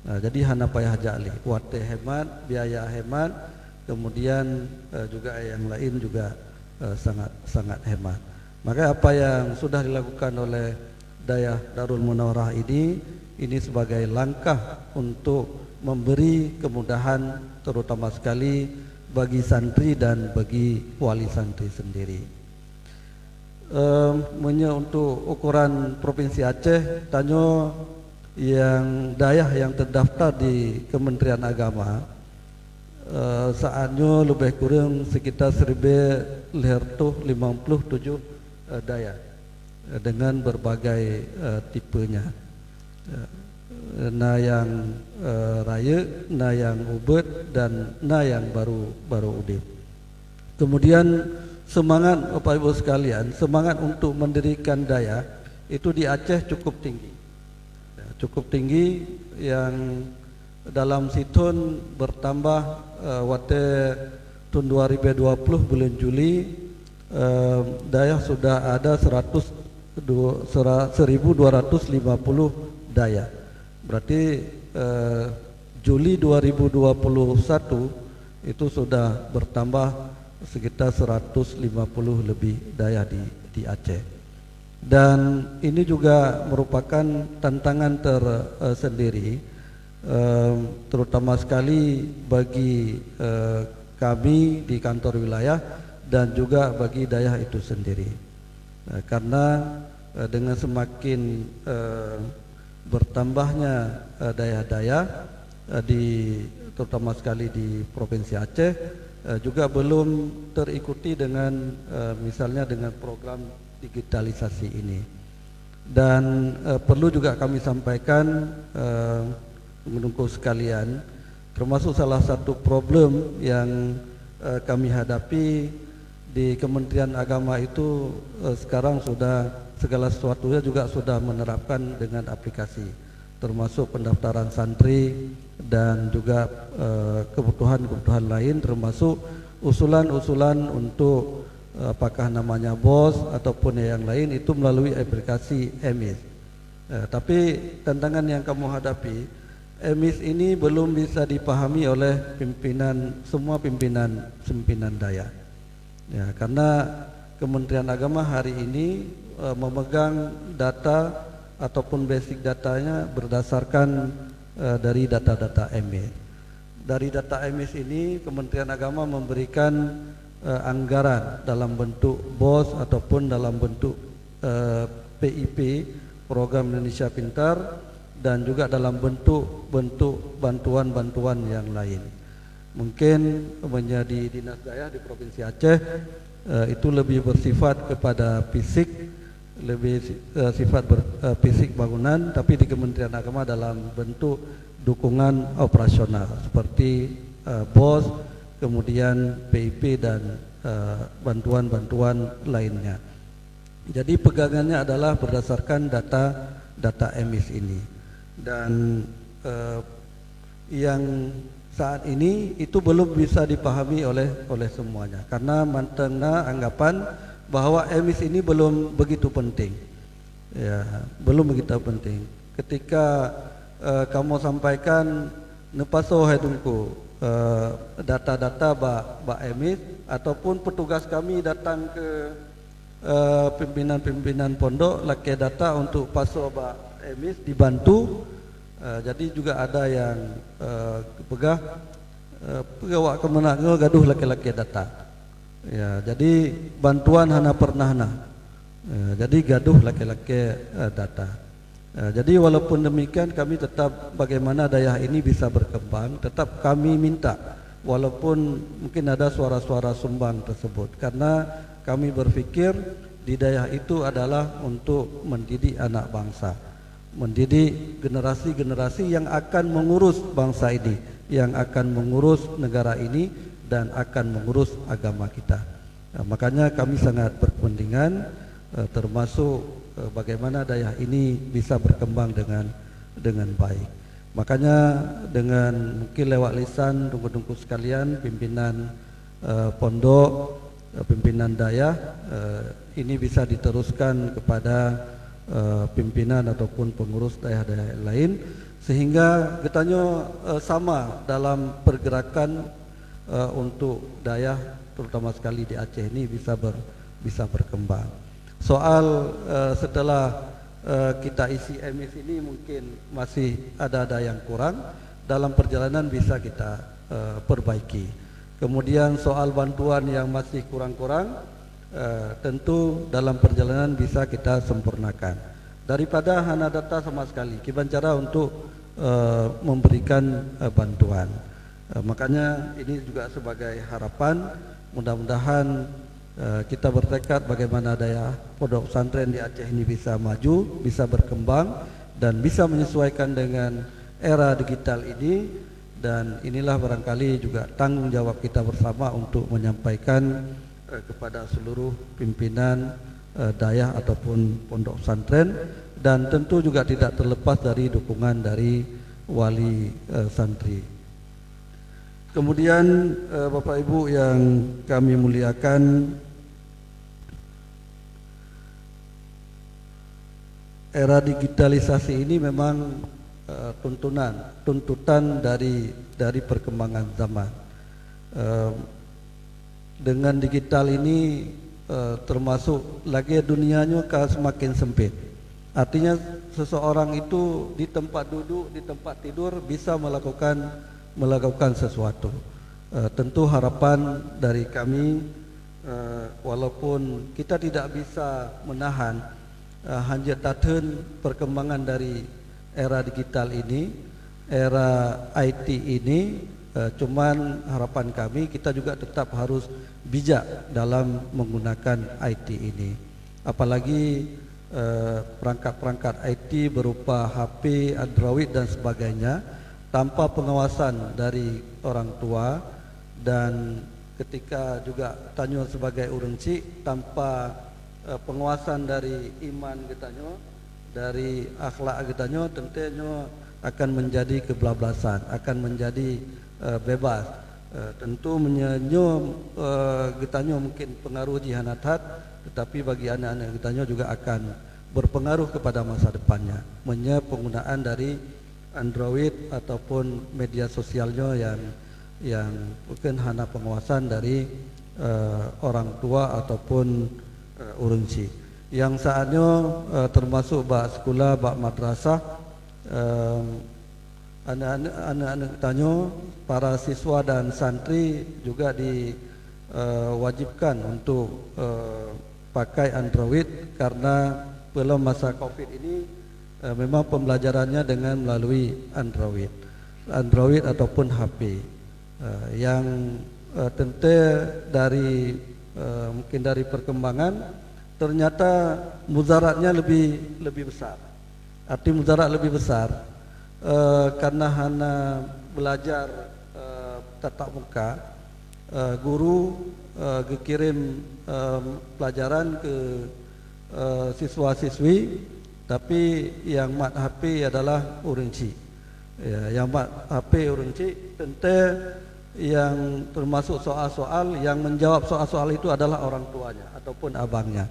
Nah, jadi hana payah jak lé. Watée hemat, biaya hemat, kemudian, eh, juga yang lain juga, eh, sangat, sangat hemat. Maka apa yang sudah dilakukan oleh Dayah Darul Munawarah ini, ini sebagai langkah untuk memberi kemudahan, terutama sekali bagi santri dan bagi wali santri sendiri. Em, meunyoe untuk ukuran Provinsi Aceh, tanyoe nyang dayah nyang terdaftar di Kementerian Agama, eh, saat nyoe leubeh kureueng sekitar seribu lhèe reutôh limong puluh tujoh, eh, dayah, eh, dengan berbagai, eh, tipenya. Eh, na nyang, eh, rayeuk, na nyang ubit, dan na nyang baru, baru udeb. Kemudian semangat, Bapak Ibu sekalian, semangat untuk mendirikan dayah itu di Aceh cukup tinggi. Ya, cukup tinggi yang dalam sithon bertambah, eh, watée thon dua ribu dua puluh bulan Juli, eh, dayah sudah ada seratus dua, sera-, seribu dua ratus lima puluh dayah. Berarti, eh, Juli dua ribu dua puluh satu itu sudah bertambah sekitar seratus lima puluh lebih dayah di, di Aceh. Dan ini juga merupakan tantangan tersendiri, eh, terutama sekali bagi, eh, kami di kantor wilayah dan juga bagi dayah itu sendiri. Eh, karena, eh, dengan semakin, eh, bertambahnya, eh, dayah-dayah, eh, di, terutama sekali di Provinsi Aceh, eh, juga belum terikuti dengan, eh, misalnya dengan program digitalisasi ini. Dan, eh, perlu juga kami sampaikan, eh, Teungku sekalian, termasuk salah satu problem yang, eh, kami hadapi di Kementerian Agama itu, eh, sekarang sudah segala sesuatunya juga sudah menerapkan dengan aplikasi, termasuk pendaftaran santri dan juga, eh, kebutuhan-kebutuhan lain, termasuk usulan-usulan untuk, eh, apakah namanya BOS ataupun yang lain, itu melalui aplikasi M I S. Eh, tapi tantangan yang kamu hadapi, M I S ini belum bisa dipahami oleh pimpinan, semua pimpinan, pimpinan dayah. Ya, karena Kementerian Agama hari ini, eh, memegang data ataupun basic datanya berdasarkan, eh, dari data-data M I S. Dari data M I S ini, Kementerian Agama memberikan, eh, anggaran dalam bentuk BOS ataupun dalam bentuk, eh, P I P, Program Indonesia Pintar, dan juga dalam bentuk-bentuk bantuan-bantuan yang lain. Mungkin menjadi dinas dayah di Provinsi Aceh, eh, itu lebih bersifat kepada fisik, lebih si-, eh, sifat ber-, eh, fisik bangunan, tapi di Kementerian Agama dalam bentuk dukungan operasional seperti, eh, BOS, kemudian P I P dan, eh, bantuan-bantuan lainnya. Jadi pegangannya adalah berdasarkan data, data M I S ini. Dan, eh, yang saat ini itu belum bisa dipahami oleh, oleh semuanya karena mantong na anggapan bahwa M I S ini belum begitu penting. Ya, belum begitu penting. Ketika, eh, kamu sampaikan neupasoe hai Teungku, eh, data-data bak, bak M I S ataupun petugas kami datang ke, eh, pimpinan-pimpinan pondok lakée data untuk pasoe bak M I S dibantu. Eh, jadi juga ada yang, eh, peugah, eh, peugah awak keumeunangan gadoh lakée-lakée data. Ya, jadi bantuan hana pernah na. Ya, jadi gadoh lakée-lakée, eh, data. Eh, jadi walaupun demikian kami tetap bagaimana dayah ini bisa berkembang, tetap kami minta walaupun mungkin ada suara-suara sumbang tersebut karena kami berpikir di dayah itu adalah untuk mendidik anak bangsa, mendidik generasi-generasi yang akan mengurus bangsa ini, yang akan mengurus negara ini, dan akan mengurus agama kita. Eh, makanya kami sangat berkepentingan, eh, termasuk, eh, bagaimana dayah ini bisa berkembang dengan, dengan baik. Makanya dengan mungkin lewat lisan teungku-teungku sekalian, pimpinan, eh, pondok, eh, pimpinan dayah, eh, ini bisa diteruskan kepada, eh, pimpinan ataupun pengurus dayah-dayah lain, sehingga geutanyoe, eh, sama dalam pergerakan, eh, untuk dayah, terutama sekali di Aceh ini, bisa ber-, bisa berkembang. Soal, eh, setelah, eh, kita isi M I S ini, mungkin masih ada-ada yang kurang, dalam perjalanan bisa kita, eh, perbaiki. Kemudian soal bantuan yang masih kurang-kurang, eh, tentu dalam perjalanan bisa kita sempurnakan. Daripada hana data sama sekali, kiban cara untuk, eh, memberikan, eh, bantuan. Eh, makanya ini juga sebagai harapan, mudah-mudahan, eh, kita bertekad bagaimana dayah pondok pesantren di Aceh ini bisa maju, bisa berkembang, dan bisa menyesuaikan dengan era digital ini. Dan inilah barangkali juga tanggung jawab kita bersama untuk menyampaikan, eh, kepada seluruh pimpinan, eh, dayah ataupun pondok pesantren, dan tentu juga tidak terlepas dari dukungan dari wali, eh, santri. Kemudian, eh, Bapak Ibu yang kami muliakan, era digitalisasi ini memang, eh, tuntunan, tuntutan dari, dari perkembangan zaman. Eh, dengan digital ini, eh, termasuk lagée dunia nyoe ka semakin sempit. Artinya, seseorang itu di tempat duduk, di tempat tidur bisa melakukan, melakukan sesuatu. Eh, tentu harapan dari kami, eh, walaupun kita tidak bisa menahan, eh, hanjeuet tatheun perkembangan dari era digital ini, era I T ini, eh, cuman harapan kami kita juga tetap harus bijak dalam menggunakan I T ini. Apalagi, eh, perangkat-perangkat I T berupa H P, Android dan sebagainya, tanpa pengawasan dari orang tua dan ketika juga tanyoe sebagai ureuëng chik tanpa, eh, pengawasan dari iman geutanyoe, dari akhlak geutanyoe, teuntée nyoe akan menjadi keublasan, akan menjadi, eh, bebas. Eh, tentu meunyoe nyoe, eh, geutanyoe mungkin pengaruh jih hana that, tetapi bagi aneuk-aneuk geutanyoe juga akan berpengaruh kepada masa depannya. Meunyoe penggunaan dari Android ataupun media sosial nyoe yang, yang mungkin hana pengawasan dari, eh, orang tua ataupun, eh, ureuëng chik. Yang saat nyoe, eh, termasuk bak sekolah, bak madrasah, em, aneuk-aneuk, aneuk-aneuk tanyoe, para siswa dan santri juga di, eh, wajibkan untuk, eh, pakai Android karena belum masa Covid ini, eh, memang pembelajarannya dengan melalui Android, Android ataupun H P, eh, yang, eh, teuntée dari, eh, mungkin dari perkembangan, ternyata mudaratnya lebih, lebih besar. Arti mudarat lebih besar, eh, karena hana belajar, eh, tatap muka, eh, guru, eh, geukirim, eh, pelajaran ke, eh, siswa-siswi, tapi yang mat H P adalah ureuëng chik. Ya, yang mat H P ureuëng chik, teuntée yang termasuk soal-soal, yang menjawab soal-soal itu adalah orang tuanya ataupun abangnya.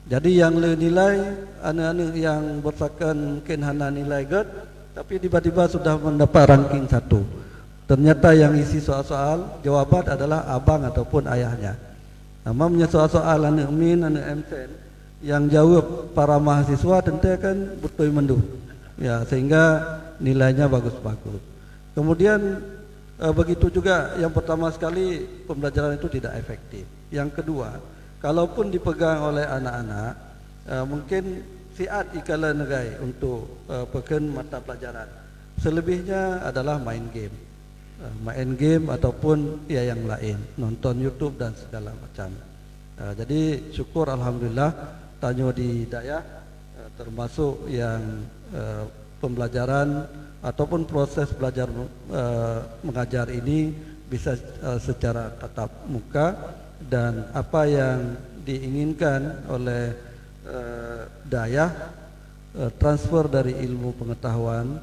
Jadi yang le nilai, aneuk-aneuk yang beusakan mungkin hana nilai gét, tapi tiba-tiba sudah mendapat ranking satu. Ternyata yang isi soal-soal jawaban adalah abang ataupun ayahnya. Nama meunyoe soal-soal aneuk min, aneuk M Sen, yang jawab para mahasiswa teuntée kan beutôi mandum. Ya, sehingga nilainya bagus-bagus. Kemudian, eh, begitu juga yang pertama sekali pembelajaran itu tidak efektif. Yang kedua, kalaupun dipegang oleh anak-anak, eh, mungkin siat ikalon lagée untuk, eh, peukheun mata pelajaran. Selebihnya adalah main game. Eh, main game ataupun ya yang lain, nonton YouTube dan segala macam. Eh, jadi syukur alhamdulillah tanyoe di dayah, eh, termasuk yang, eh, pembelajaran ataupun proses belajar, eh, mengajar ini bisa, eh, secara tatap muka, dan apa yang diinginkan oleh, eh, dayah, eh, transfer dari ilmu pengetahuan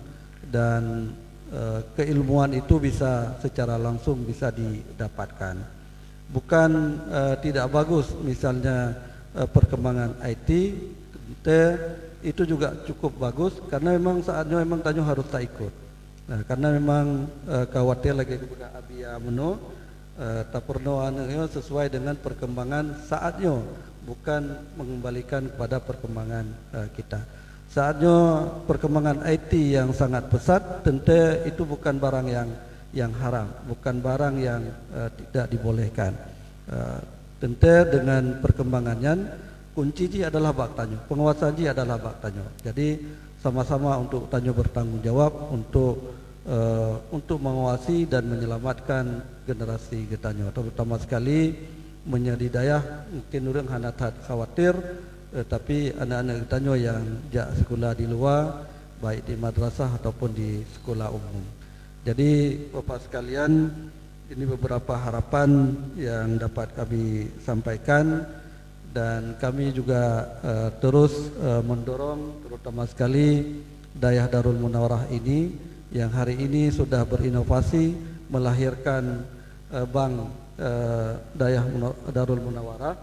dan, eh, keilmuan itu bisa secara langsung bisa didapatkan. Bukan, eh, tidak bagus misalnya, eh, perkembangan I T, te-, itu juga cukup bagus karena memang saatnya memang tanyoe harus taikut. Nah, karena memang, eh, khawatir lagi kepada abia meno, eh, tapeurunoe aneuk nyoe sesuai dengan perkembangan saat nyoe, bukan mengembalikan kepada perkembangan, eh, kita. Saat nyoe perkembangan I T yang sangat pesat, teuntée itu bukan barang yang, yang haram, bukan barang yang, eh, tidak dibolehkan. Eh, teuntée dengan perkembangan nyan, kunci jih adalah bak tanyoe, penguasa jih adalah bak tanyoe. Jadi, sama-sama untuk tanyoe bertanggung jawab untuk, eh, untuk mengawasi dan menyelamatkan generasi geutanyoe, terutama sekali meunyoe di dayah mungkin ureuëng hana that khawatir, eh, tapi aneuk-aneuk geutanyoe yang jak sikula di luwa, baik di madrasah ataupun di sikula umum. Jadi, Bapak sekalian, ini beberapa harapan yang dapat kami sampaikan, dan kami juga, eh, terus, eh, mendorong, terutama sekali Dayah Darul Munawarah ini yang hari ini sudah berinovasi melahirkan, eh, bank, eh, Dayah Muna-, Darul Munawarah.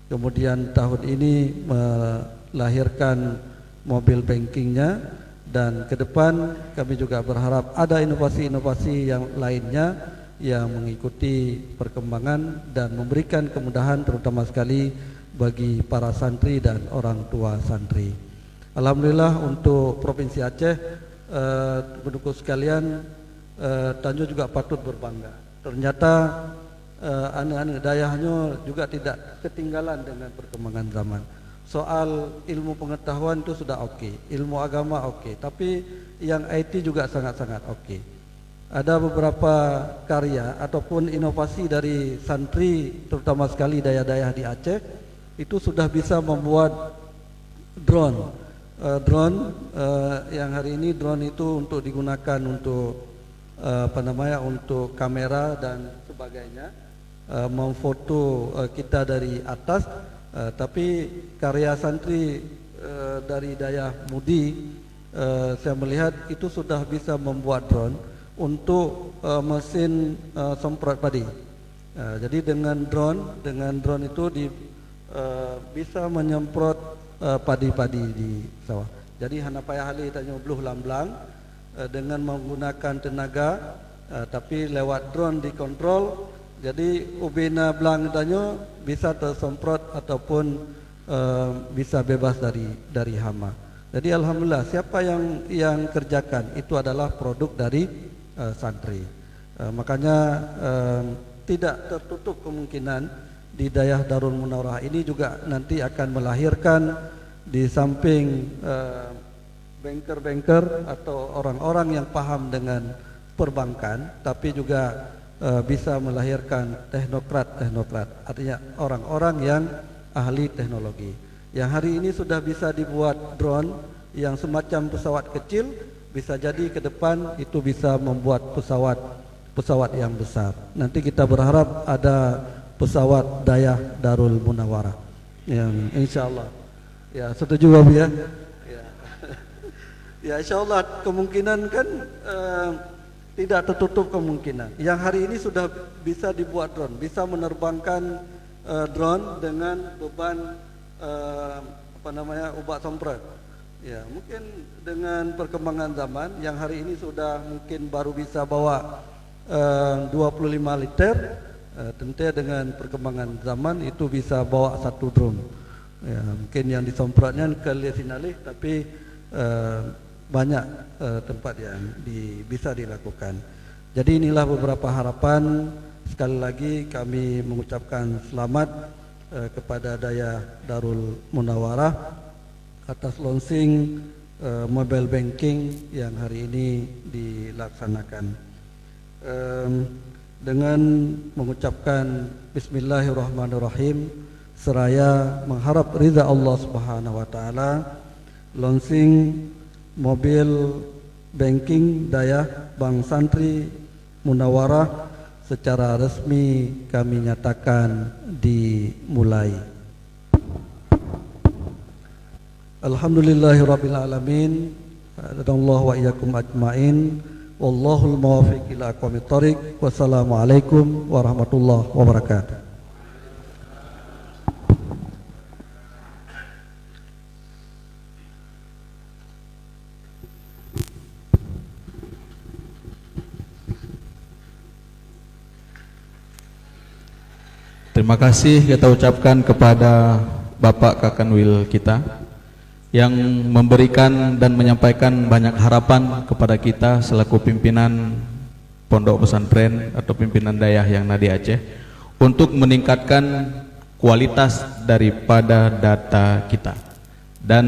Kemudian tahun ini melahirkan mobil bankingnya, dan ke depan kami juga berharap ada inovasi-inovasi yang lainnya yang mengikuti perkembangan dan memberikan kemudahan, terutama sekali bagi para santri dan orang tua santri. Alhamdulillah, untuk Provinsi Aceh, eh, pendukung sekalian, eh, tanyoe juga patut berbangga. Ternyata, eh, aneuk-aneuk dayah nyoe juga tidak ketinggalan dengan perkembangan zaman. Soal ilmu pengetahuan itu sudah oke, ilmu agama oke, tapi yang I T juga sangat-sangat oke. Ada beberapa karya ataupun inovasi dari santri, terutama sekali dayah-dayah di Aceh, itu sudah bisa membuat drone. Eh, drone, eh, yang hari ini drone itu untuk digunakan untuk, eh, apa namanya, untuk kamera dan sebagainya, eh, memfoto, eh, kita dari atas, eh, tapi karya santri, eh, dari dayah Mudi, eh, saya melihat itu sudah bisa membuat drone untuk, eh, mesin, eh, semprot padi. Eh, jadi dengan drone, dengan drone itu di, eh, bisa menyemprot, eh, padi-padi di sawah. Jadi hana payah lé tanyoe bloh lam blang, eh, dengan menggunakan tenaga, eh, tapi lewat drone dikontrol. Jadi ubena blang tanyoe bisa tersemprot ataupun, eh, bisa bebas dari, dari hama. Jadi alhamdulillah, siapa yang, yang kerjakan itu adalah produk dari, eh, santri. Eh, makanya, eh, tidak tertutup kemungkinan di Dayah Darul Munawarah ini juga nanti akan melahirkan di samping, eh, banker-banker atau orang-orang yang paham dengan perbankan, tapi juga, eh, bisa melahirkan teknokrat-teknokrat, artinya orang-orang yang ahli teknologi. Yang hari ini sudah bisa dibuat drone yang semacam pesawat kecil, bisa jadi ke depan itu bisa membuat pesawat, pesawat yang besar. Nanti kita berharap ada pesawat Dayah Darul Munawarah. Ya, insya Allah. Ya, setuju, Abi, ya? Ya. Ya, insya Allah, kemungkinan kan, eh, tidak tertutup kemungkinan. Yang hari ini sudah bisa dibuat drone, bisa menerbangkan, eh, drone dengan beban, eh, apa namanya, ubat semprot. Ya, mungkin dengan perkembangan zaman, yang hari ini sudah mungkin baru bisa bawa, eh, dua puluh lima liter, eh, teuntée dengan perkembangan zaman itu bisa bawa satu drone. Ya, mungkin yang disemprotnya ke lé sinalih, tapi, eh, banyak, eh, tempat yang di, bisa dilakukan. Jadi inilah beberapa harapan. Sekali lagi kami mengucapkan selamat, eh, kepada Dayah Darul Munawarah atas launching, eh, mobile banking yang hari ini dilaksanakan. Em, dengan mengucapkan Bismillahirrahmanirrahim, seraya mengharap ridha Allah Subhanahu wa Taala, launching mobil banking Dayah Bank Santri Munawarah Secara resmi kami nyatakan dimulai. Alhamdulillahirabbil alamin. Hadanallahu wa iyyakum ajmain. Wallahul muwaffiq ila aqwamit thariq. Wassalamualaikum warahmatullahi wabarakatuh. Terima kasih kita ucapkan kepada Bapak Kakanwil kita yang memberikan dan menyampaikan banyak harapan kepada kita selaku pimpinan pondok pesantren atau pimpinan dayah yang na di Aceh untuk meningkatkan kualitas daripada data kita. Dan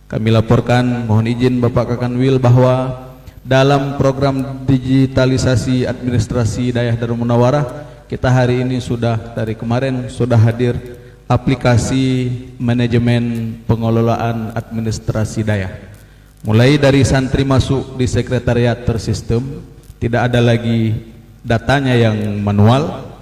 kami laporkan, mohon izin Bapak Kakanwil, bahwa dalam program digitalisasi administrasi Dayah Darul Munawarah, kita hari ini sudah, dari kemarin sudah hadir aplikasi manajemen pengelolaan administrasi dayah. Mulai dari santri masuk di sekretariat tersistem, tidak ada lagi datanya yang manual,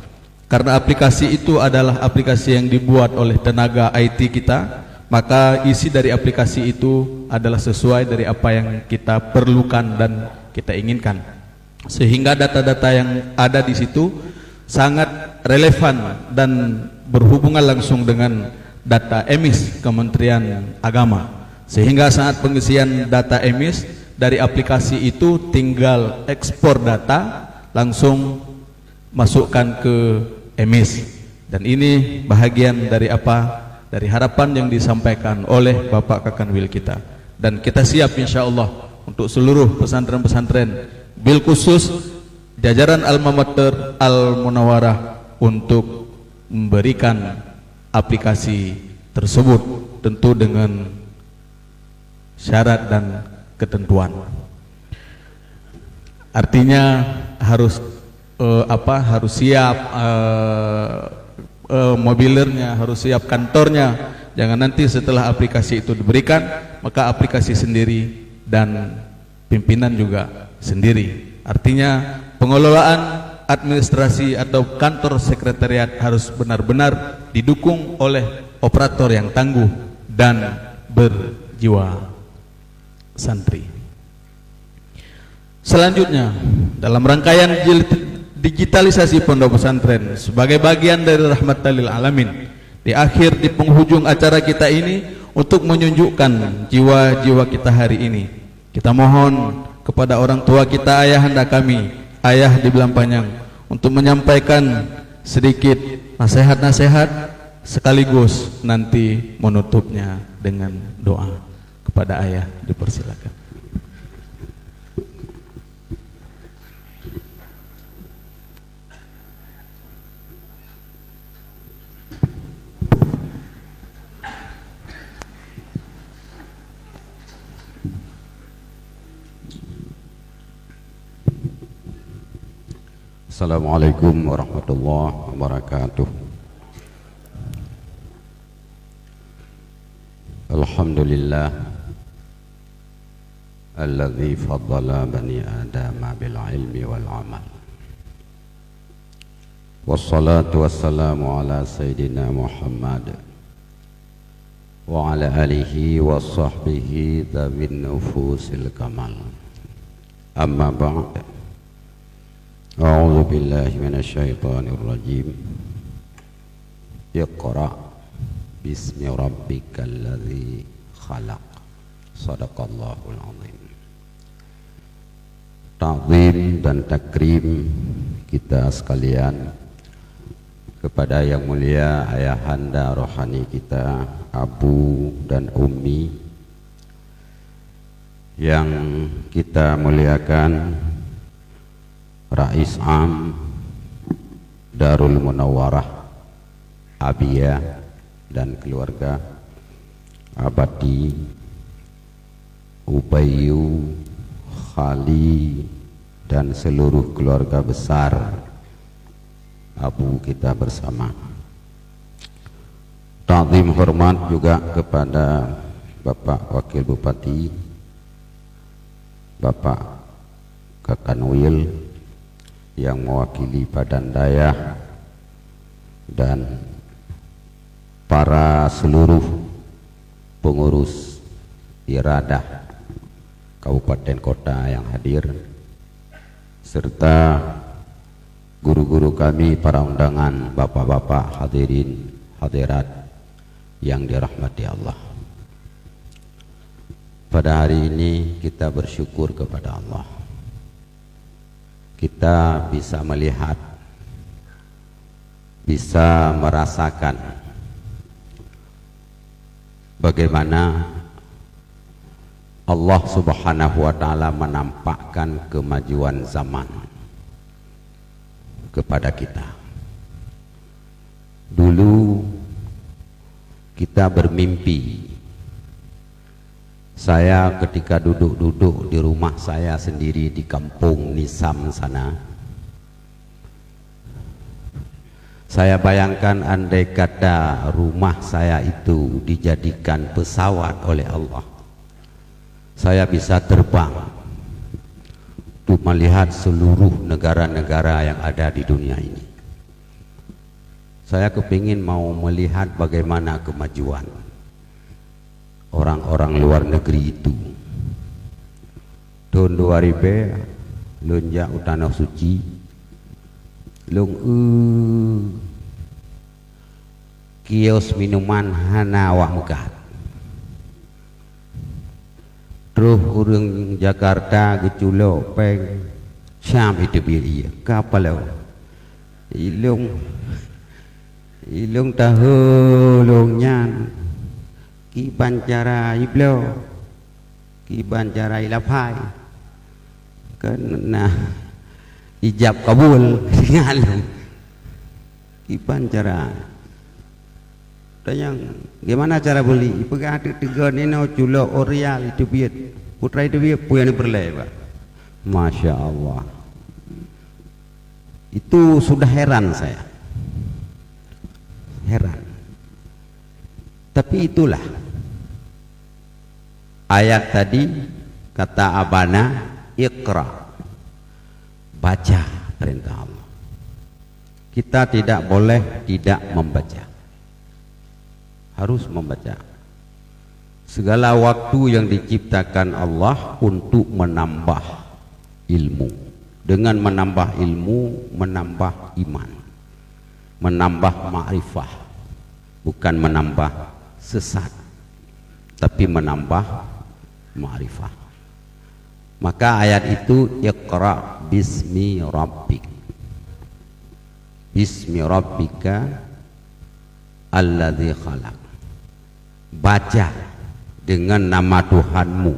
karena aplikasi itu adalah aplikasi yang dibuat oleh tenaga I T kita, maka isi dari aplikasi itu adalah sesuai dari apa yang kita perlukan dan kita inginkan. Sehingga data-data yang ada di situ sangat relevan dan berhubungan langsung dengan data emis Kementerian Agama. Sehingga saat pengisian data emis dari aplikasi itu, tinggal ekspor data langsung masukkan ke emis. Dan ini bahagian dari apa? Dari harapan yang disampaikan oleh Bapak Kakanwil kita. Dan kita siap, insya Allah, untuk seluruh pesantren-pesantren, bil khusus jajaran Alma Mater Al Munawarah, untuk memberikan aplikasi tersebut, tentu dengan syarat dan ketentuan. Artinya harus, eh, apa, harus siap, eh, eh, mobilernya, harus siap kantornya. Jangan nanti setelah aplikasi itu diberikan, maka aplikasi sendiri dan pimpinan juga sendiri. Artinya, pengelolaan administrasi atau kantor sekretariat harus benar-benar didukung oleh operator yang tangguh dan berjiwa santri. Selanjutnya, dalam rangkaian jil-, digitalisasi pondok pesantren sebagai bagian dari rahmatan lil alamin, di akhir, di penghujung acara kita ini, untuk menunjukkan jiwa-jiwa kita hari ini, kita mohon kepada orang tua kita, ayahanda kami, Ayah di Belampanyang, untuk menyampaikan sedikit nasihat-nasihat sekaligus nanti menutupnya dengan doa. Kepada Ayah dipersilakan. Assalamualaikum warahmatullahi wabarakatuh. Alhamdulillah, alladzi faddala bani Adama bil ilmi wal amal. Wassalatu wassalamu ala sayyidina Muhammad wa ala alihi wa sahbihi dzawin nufusil kamal. Amma ba'd. A'udzu billahi minasy syaithanir rajim. Iqra bismi rabbikal ladzi khalaq. Sadaqallahul azim. Takzim dan takrim kita sekalian kepada yang mulia ayahanda rohani kita, Abu dan Ummi, yang kita muliakan Rais Am Darul Munawwarah, Abia dan keluarga, Abati, Ubayu, Khali, dan seluruh keluarga besar Abu kita bersama. Takzim hormat juga kepada Bapak Wakil Bupati, Bapak Kakanwil, yang mewakili Padan Dayah dan para seluruh pengurus Iradah kabupaten kota yang hadir, serta guru-guru kami, para undangan, bapak-bapak, hadirin, hadirat yang dirahmati Allah. Pada hari ini kita bersyukur kepada Allah. Kita bisa melihat, bisa merasakan bagaimana Allah Subhanahu wa Ta'ala menampakkan kemajuan zaman kepada kita. Dulu kita bermimpi. Saya ketika duduk-duduk di rumah saya sendiri di kampung Nisam sana, saya bayangkan andai kata rumah saya itu dijadikan pesawat oleh Allah, saya bisa terbang untuk melihat seluruh negara-negara yang ada di dunia ini. Saya kepingin mau melihat bagaimana kemajuan orang-orang luar negeri itu. Tahun dua ribu, lôn jak u Tanoh Suci, lôn eu kios minuman hana awak meukat. Troh ureuëng Jakarta geuculok péng, cam iteubiet ie, ka paloe. Ilong, ilong tahu lôn nyan, kiban cara ibloe, kiban cara ilafai. Kan na ijab kabul singoh lom. Kiban cara. Tanyong, gimana cara beli? Ipeugah teuk teugon inoe culok Oreal iteubiet. Putra iteubiet, peue nyang peureulée, Pak? Masya Allah. Itu sudah heran saya. Heran. Tapi itulah ayat tadi, kata Abana, "Iqra." Baca, perintah Allah. Kita tidak boleh tidak membaca. Harus membaca. Segala waktu yang diciptakan Allah untuk menambah ilmu. Dengan menambah ilmu, menambah iman. Menambah makrifah. Bukan menambah sesat, tapi menambah makrifah. Maka ayat itu, "Iqra bismi rabbik." Bismi rabbika alladzi khalaq. Baca dengan nama Tuhanmu.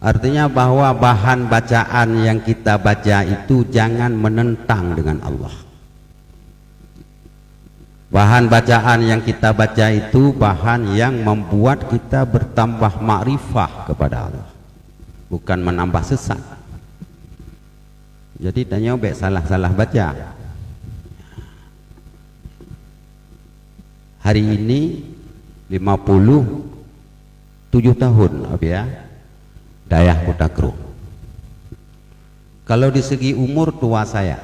Artinya bahwa bahan bacaan yang kita baca itu jangan menentang dengan Allah. Bahan bacaan yang kita baca itu bahan yang membuat kita bertambah makrifah kepada Allah, bukan menambah sesat. Jadi, tanyoe bék salah-salah baca. Hari ini lima puluh tujuh tahun, Abiya, Dayah Kota Krueng. Kalau di segi umur, tua saya.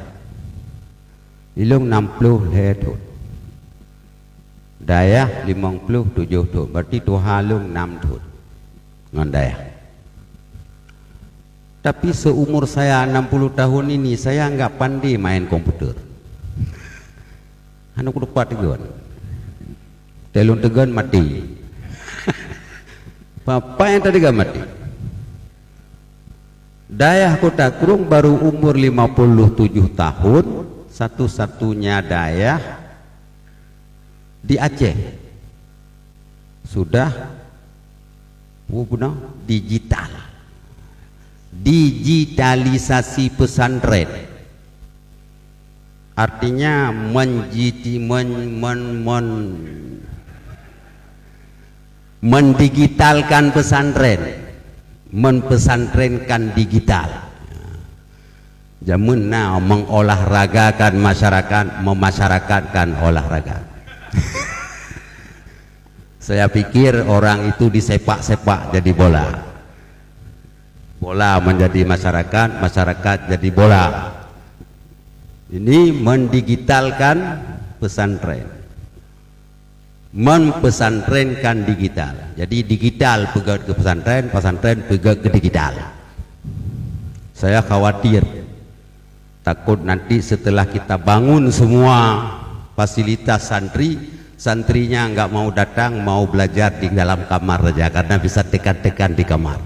Ilong enam puluh lhée thon. Dayah limong ploh tujoh thon, berarti tuha lôn nam thon ngon Dayah. Tapi seumur saya enam puluh tahun ini, saya enggak pandai main komputer. Hana kutupat teugon. Teuh lôn teugon mati. Papa nyang teugon mati. Dayah Kota Krueng baru umur lima puluh tujuh tahun, satu-satunya dayah di Aceh. Sudah, apa guna? Digital. Digitalisasi pesantren. Artinya menjiti-, men-, men-, men-, mendigitalkan pesantren, menpesantrenkan digital. Jameun na mengolahragakan masyarakat, memasyarakatkan olahraga. Saya pikir orang itu disepak-sepak jadi bola. Bola menjadi masyarakat, masyarakat jadi bola. Ini mendigitalkan pesantren. Mempesantrenkan digital. Jadi digital peugét keu pesantren, pesantren peugét keu digital. Saya khawatir, takut nanti setelah kita bangun semua fasilitas santri, santrinya enggak mau datang, mau belajar di dalam kamar saja karena bisa tekan-tekan di kamar.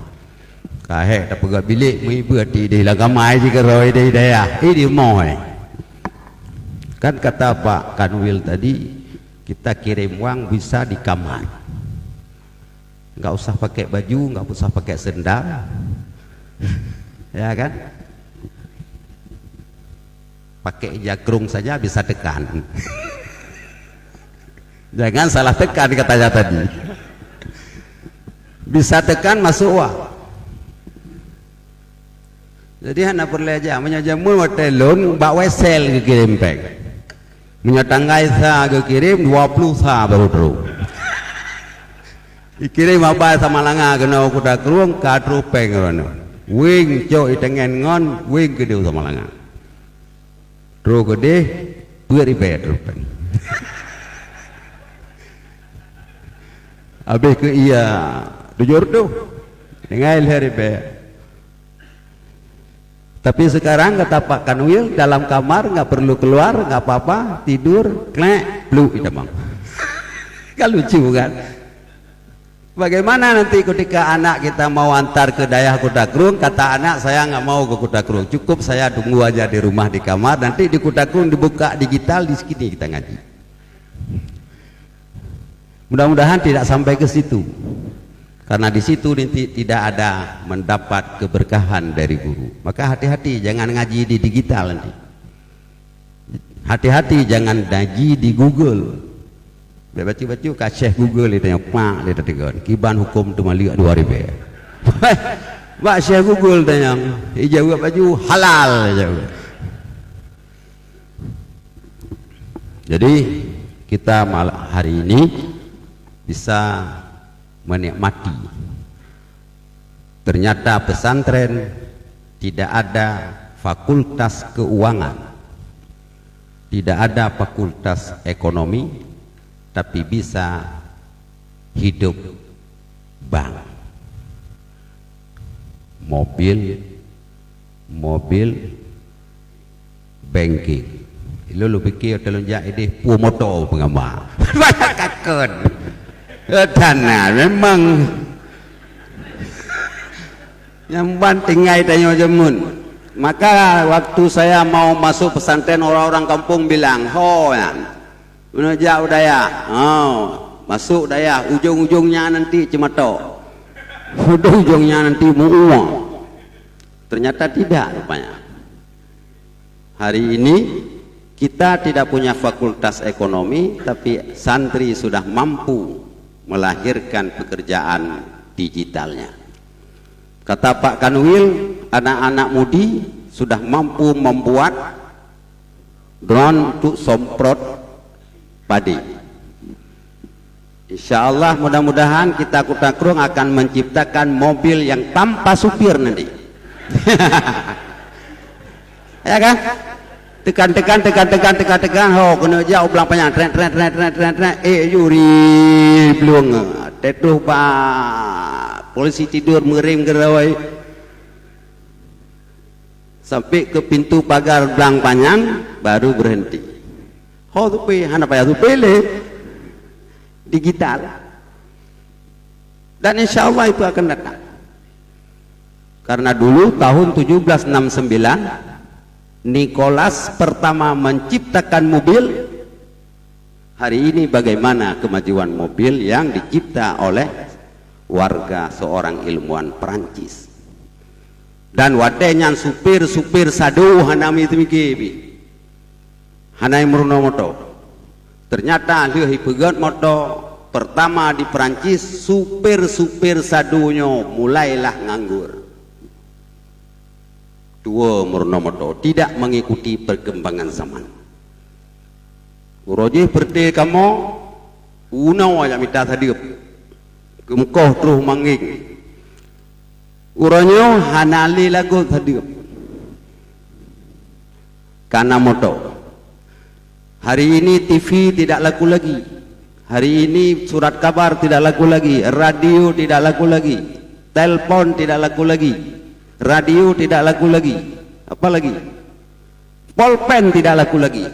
Ka hék tapeugah bilék meuibeut di, di lam kamar, ai jikeurôi di dayah, eh, di rumoh, eh. Kan kata Pak Kanwil tadi, kita kirim wang bisa di kamar. Enggak usah pakai baju, enggak usah pakai sendal. Ya kan? Pakai jakrong saja bisa tekan. Jangan salah tekan katanya tadi. Bisa tekan masuk wah. Jadi hana peureulée jak. Meunyoe jameun watée lôn bak Wesel geukirém péng. Meunyoe tanggai sa geukirém, dua puluh sa baru trok. Ikirém abai Samalanga keunoe Kuta Krueng ka trok péng droeneuh. Weng cok iteungen ngon weng keudeh Samalanga. Trok keudeh, peuet ribée trok péng. Habéh keu iya tujoh reutôh, tinggai lhée ribée. Tapi sekarang kata Pak Kanwil, dalam kamar nggak perlu keluar, nggak apa-apa, tidur, klek, pluk itamong. Kan lucu kan? Bagaimana nanti ketika anak kita mau antar ke dayah Kuta Krueng, kata anak, "Saya nggak mau ke Kuta Krueng, cukup saya tunggu aja di rumah di kamar, nanti di Kuta Krueng dibuka digital, di sini kita ngaji." Mudah-mudahan tidak sampai ke situ. Karena di situ nanti tidak ada mendapat keberkahan dari guru. Maka hati-hati, jangan ngaji di digital nanti. Hati-hati, jangan ngaji di Google. Baca-baca ka Syekh Google ditanya, mak dia tertegun. Kiban hukum tu malik dua ribu. Bak Syekh Google tanya, ijawab baju halal, ijawab. Jadi, kita malam hari ini bisa menikmati. Ternyata pesantren tidak ada fakultas keuangan, tidak ada fakultas ekonomi, tapi bisa hidup bank. Mobil, mobil, banking. Ilôn lôn pikir teuh lôn jak idéh pue moto peugama. Banyak kakon. Eh, dana memang. Nyang ban tinggai tanyoe jameun. Maka waktu saya mau masuk pesantren, orang-orang kampung bilang, "Ho nyan, meunajak u dayah." Oh, masuk dayah, ujong-ujongnya nanti ceumatok. Ujong-ujongnya nanti mu'uwa. Ternyata tidak rupanya. Hari ini kita tidak punya fakultas ekonomi, tapi santri sudah mampu melahirkan pekerjaan digitalnya. Kata Pak Kanwil, anak-anak mudi sudah mampu membuat drone untuk semprot padi. Insya Allah, mudah-mudahan kita Kuta Krueng akan menciptakan mobil yang tanpa supir nanti. Ya kan? Tekan, tekan, tekan, tekan, tekan, tekan. Ho, keuneuk jak u Blang Panyang. Tret, tret, tret, tret, tret, tret. Eh, juri, plueng. Tetuh bak polisi tidur, meurim geurôi. Sampai ke pintu pagar Blang Panyang, baru berhenti. Ho, supir, hana payah supir lé. Digital. Dan insya Allah itu akan datang. Karena dulu tahun tujuh belas enam sembilan, Nicholas pertama menciptakan mobil. Hari ini bagaimana kemajuan mobil yang dicipta oleh warga seorang ilmuwan Perancis. Dan watée nyan supir-supir sado hana mi teumiki pih. Hana meurunoe moto. Ternyata lheueh ipeugét moto pertama di Perancis, supir-supir sado nyoe mulailah nganggur. Tuwoe meurunoe moto, tidak mengikuti perkembangan zaman. Uroe jih peureuté kamoe, unoe jak mita sadeup. Geumeukoh troh manggeng. Uroe nyoe hana lé lagot sadeup. Tana moto. Hari ini T V tidak laku lagi. Hari ini surat kabar tidak laku lagi, radio tidak laku lagi, telepon tidak laku lagi, radio tidak laku lagi. Apa lagi? Polpen tidak laku lagi.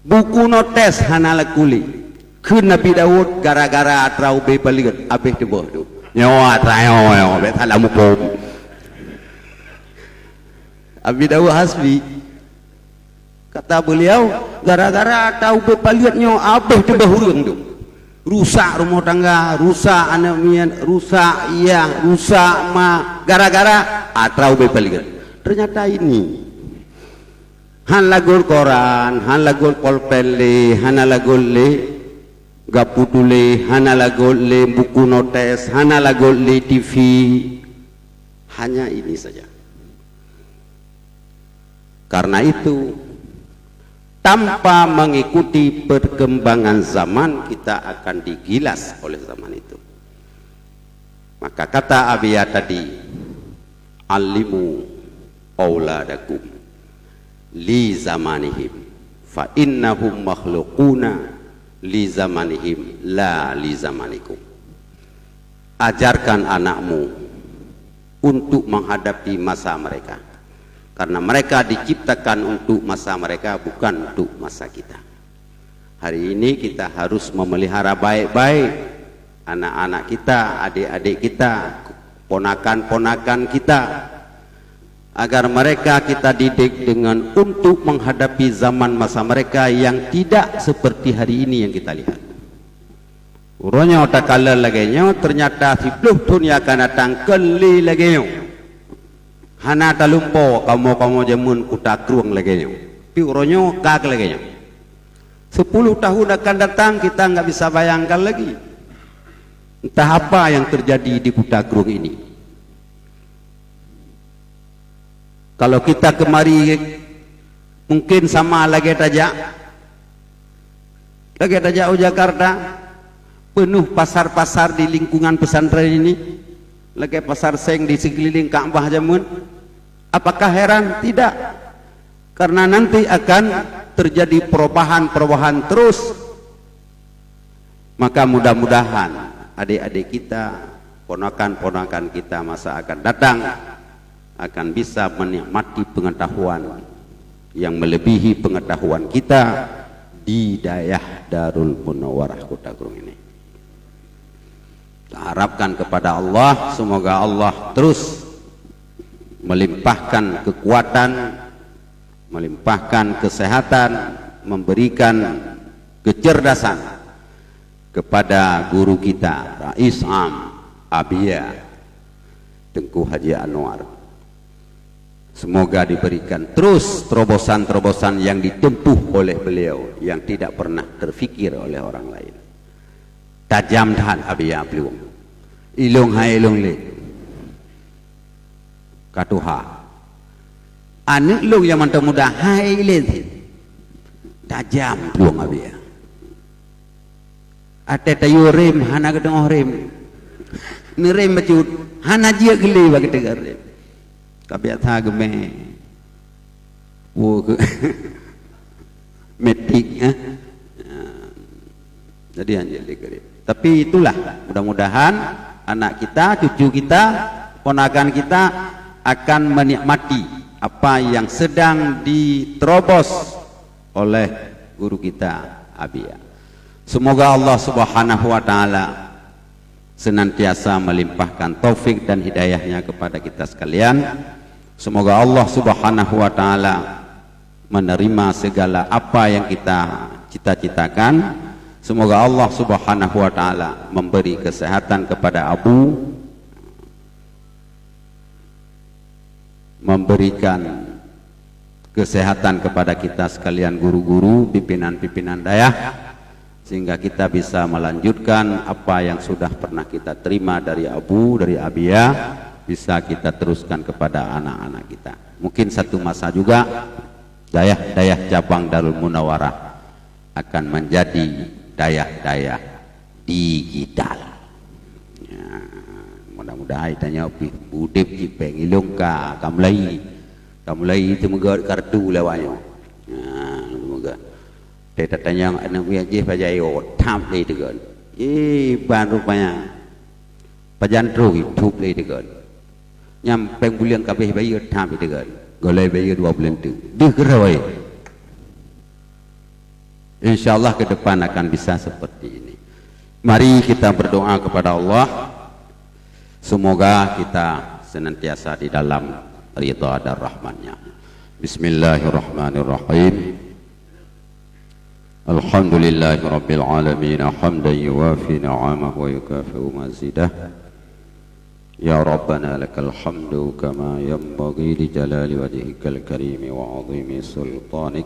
Buku notes hana laku lé. Kheun Nabi Daud gara-gara atra ubé paleuet habéh teuboh tu. Nyoe atra nyoe, nyoe, bék salah muphom. Abi Daud Hasbi, kata beliau, gara-gara atra ubé paleuet nyoe habéh teuboh ureuëng tu. Rusak rumoh tangga, rusak aneuk miet, rusak yah, rusak ma, gara-gara atra ubé paleuet. Ternyata ini. Han lagot koran, han lagot polpen lé, hana lagot lé gapu tuléh, hana lagot lé buku notes, hana lagot lé T V. Hanya ini saja. Karena itu, tanpa mengikuti perkembangan zaman, kita akan digilas oleh zaman itu. Maka kata Abiya tadi, "Alimu auladakum li zamanihim, fa innahum makhluquna li zamanihim la li zamanikum." Ajarkan anakmu untuk menghadapi masa mereka, karena mereka diciptakan untuk masa mereka, bukan untuk masa kita. Hari ini kita harus memelihara baik-baik anak-anak kita, adik-adik kita, ponakan-ponakan kita, agar mereka kita didik dengan untuk menghadapi zaman masa mereka yang tidak seperti hari ini yang kita lihat. Uroe nyoe takalon lagée nyoe, ternyata siplôh thon nyang akan datang keu lé lagée nyoe. Hana talumpo kamoe-kamoe jameun kuta krueng lagée nyoe. Tapi uroe nyoe ka lagée nyoe. Sepuluh tahun akan datang, kita nggak bisa bayangkan lagi. Entah apa yang terjadi di kuta krueng ini. Kalau kita kemari, mungkin sama lagée tajak, lagée tajak u Jakarta, penuh pasar-pasar di lingkungan pesantren ini, lagée pasar seng di sekeliling Ka'bah jameun. Apakah heran? Tidak. Karena nanti akan terjadi perubahan-perubahan terus. Maka mudah-mudahan adik-adik kita, ponakan-ponakan kita masa akan datang, akan bisa menikmati pengetahuan yang melebihi pengetahuan kita di dayah Darul Munawwarah Kota Krueng ini. Kita harapkan kepada Allah, semoga Allah terus melimpahkan kekuatan, melimpahkan kesehatan, memberikan kecerdasan kepada guru kita, Rais Am Abiya, Teungku Haji Anwar. Semoga diberikan terus terobosan-terobosan yang ditempuh oleh beliau yang tidak pernah terfikir oleh orang lain. Tajam that Abiya plueng. Ilong hai ilong lé. Ka tuha. Aneuk lôn nyang mantong muda hai ilé cit. Tajam plueng Abiya. Até tayue rem hana geuteungoh rem. Neurem bacut hana jeuet geulé bak geuteugah rem. Ka biasa geumé. Wo keu metik, eh. Jadi hanya lé geurem. Tapi itulah, mudah-mudahan anak kita, cucu kita, ponakan kita akan menikmati apa yang sedang diterobos oleh guru kita Abiya. Semoga Allah Subhanahu wa taala senantiasa melimpahkan taufik dan hidayahnya kepada kita sekalian. Semoga Allah Subhanahu wa taala menerima segala apa yang kita cita-citakan. Semoga Allah Subhanahu wa taala memberi kesehatan kepada Abu, memberikan kesehatan kepada kita sekalian guru-guru, pimpinan-pimpinan dayah, sehingga kita bisa melanjutkan apa yang sudah pernah kita terima dari Abu, dari Abiya, bisa kita teruskan kepada anak-anak kita. Mungkin satu masa juga dayah-dayah cabang Darul Munawarah akan menjadi dayah-dayah digital. Ya, mudah-mudahan tanyoe pih udép cit péng ilong ka, ka mulai. Ka mulai teumeugöt kartu lé awak nyoe. Nah, teumeugöt. Teutatanyong aneuk miet jih pajan yo, thap lé teugon. Eh, ban rupanya. Pajan troh, thap lé teugon. Nyang péng buleuen ka abéh bayeue, thap lé teugon. Gohlom bayeue dua buleuen teuk. Deuh keudroe. Insya Allah ke depan akan bisa seperti ini. Mari kita berdoa kepada Allah. Semoga kita senantiasa di dalam ridha dan rahmatnya. Bismillahirrahmanirrahim. Alhamdulillahirabbil alamin, hamdan yuwafi ni'amahu wa yukafi'u mazidah. Ya Rabbana lakal hamdu kama yanbaghi li jalali wajhikal karimi wa azimi sultanik.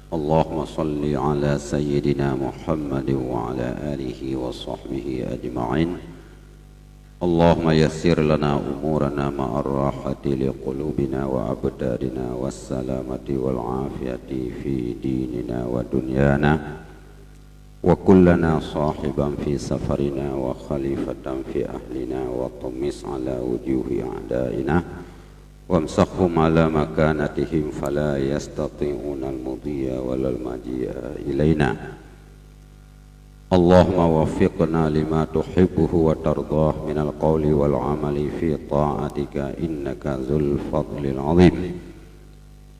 Allahumma salli ala sayyidina Muhammadin wa ala alihi wa sahbihi ajma'in. Allahumma yassir lana umurana ma'ar rahati li qulubina wa abdadina was salamati wal afiyati fi dinina wa dunyana. Wa kun lana sahiban fi safarina wa khalifatan fi ahlina wa thammis ala wujuhi a'daina wamsahhum ala makanatihim fala yastati'unal mudhiya walal maji'a ilaina. Allahumma waffiqna lima tuhibbuhu wa tardah minal qawli wal amali fi ta'atika innaka dzul fadlil azim.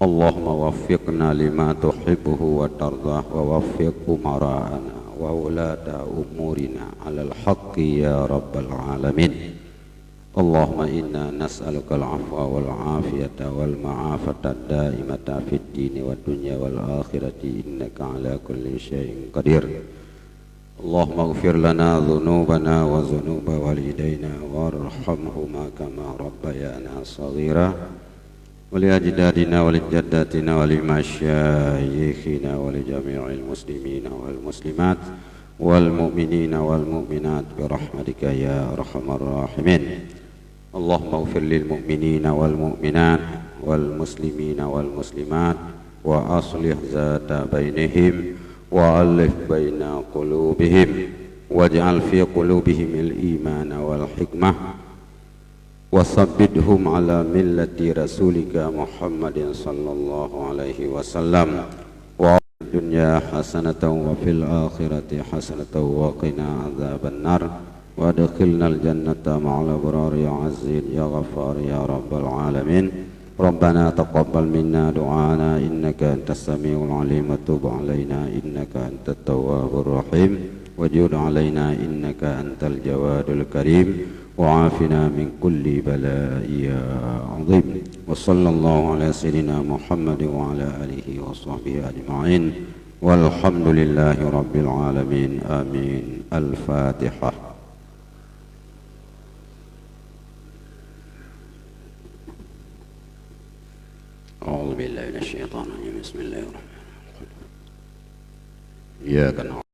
Allahumma waffiqna lima tuhibbuhu wa tardah wa waffiq umara'ana wa wulata umurina alal haqqi ya rabbal alamin. Allahumma inna nas'alukal afwa wal afiyata wal ma'afata daimata fid dini wad dunya wal akhirati innaka ala kulli syai'in qadir. Allahumma ighfir lana dzunubana wa dzunuba walidaina warhamhuma kama rabbayana shaghira. Wa li ajdadina wa li jaddatina wa li masyayikhina wa li jami'il muslimina wal muslimat wal mu'minina wal mu'minat bi rahmatika ya arhamar rahimin. Allahumma ighfir lil mu'minina wal mu'minat wal muslimina wal muslimat wa aslih zata bainihim wa alif baina qulubihim waj'al fi qulubihimil imana wal hikmah wa tsabbithum ala millati rasulika Muhammadin sallallahu alaihi wasallam. Wa dunya hasanatan wa fil akhirati hasanatan wa qina adzabannar. Wa adkhilnal jannata ma'al abrar ya aziz ya ghaffar ya rabbal alamin. Rabbana taqabbal minna du'ana innaka antas samiul alim wa tub alaina innaka antat tawwabur rahim. Wajud alaina innaka antal jawadul karim. Wa afina min kulli bala ya azim. Wa sallallahu ala sayyidina Muhammad wa ala alihi wa sahbihi ajma'in. Walhamdulillahi rabbil alamin. Amin. Al-Fatihah. A'udzu billahi minasy syaithanir rajim. Bismillahirrahmanirrahim. Iyyaka na'budu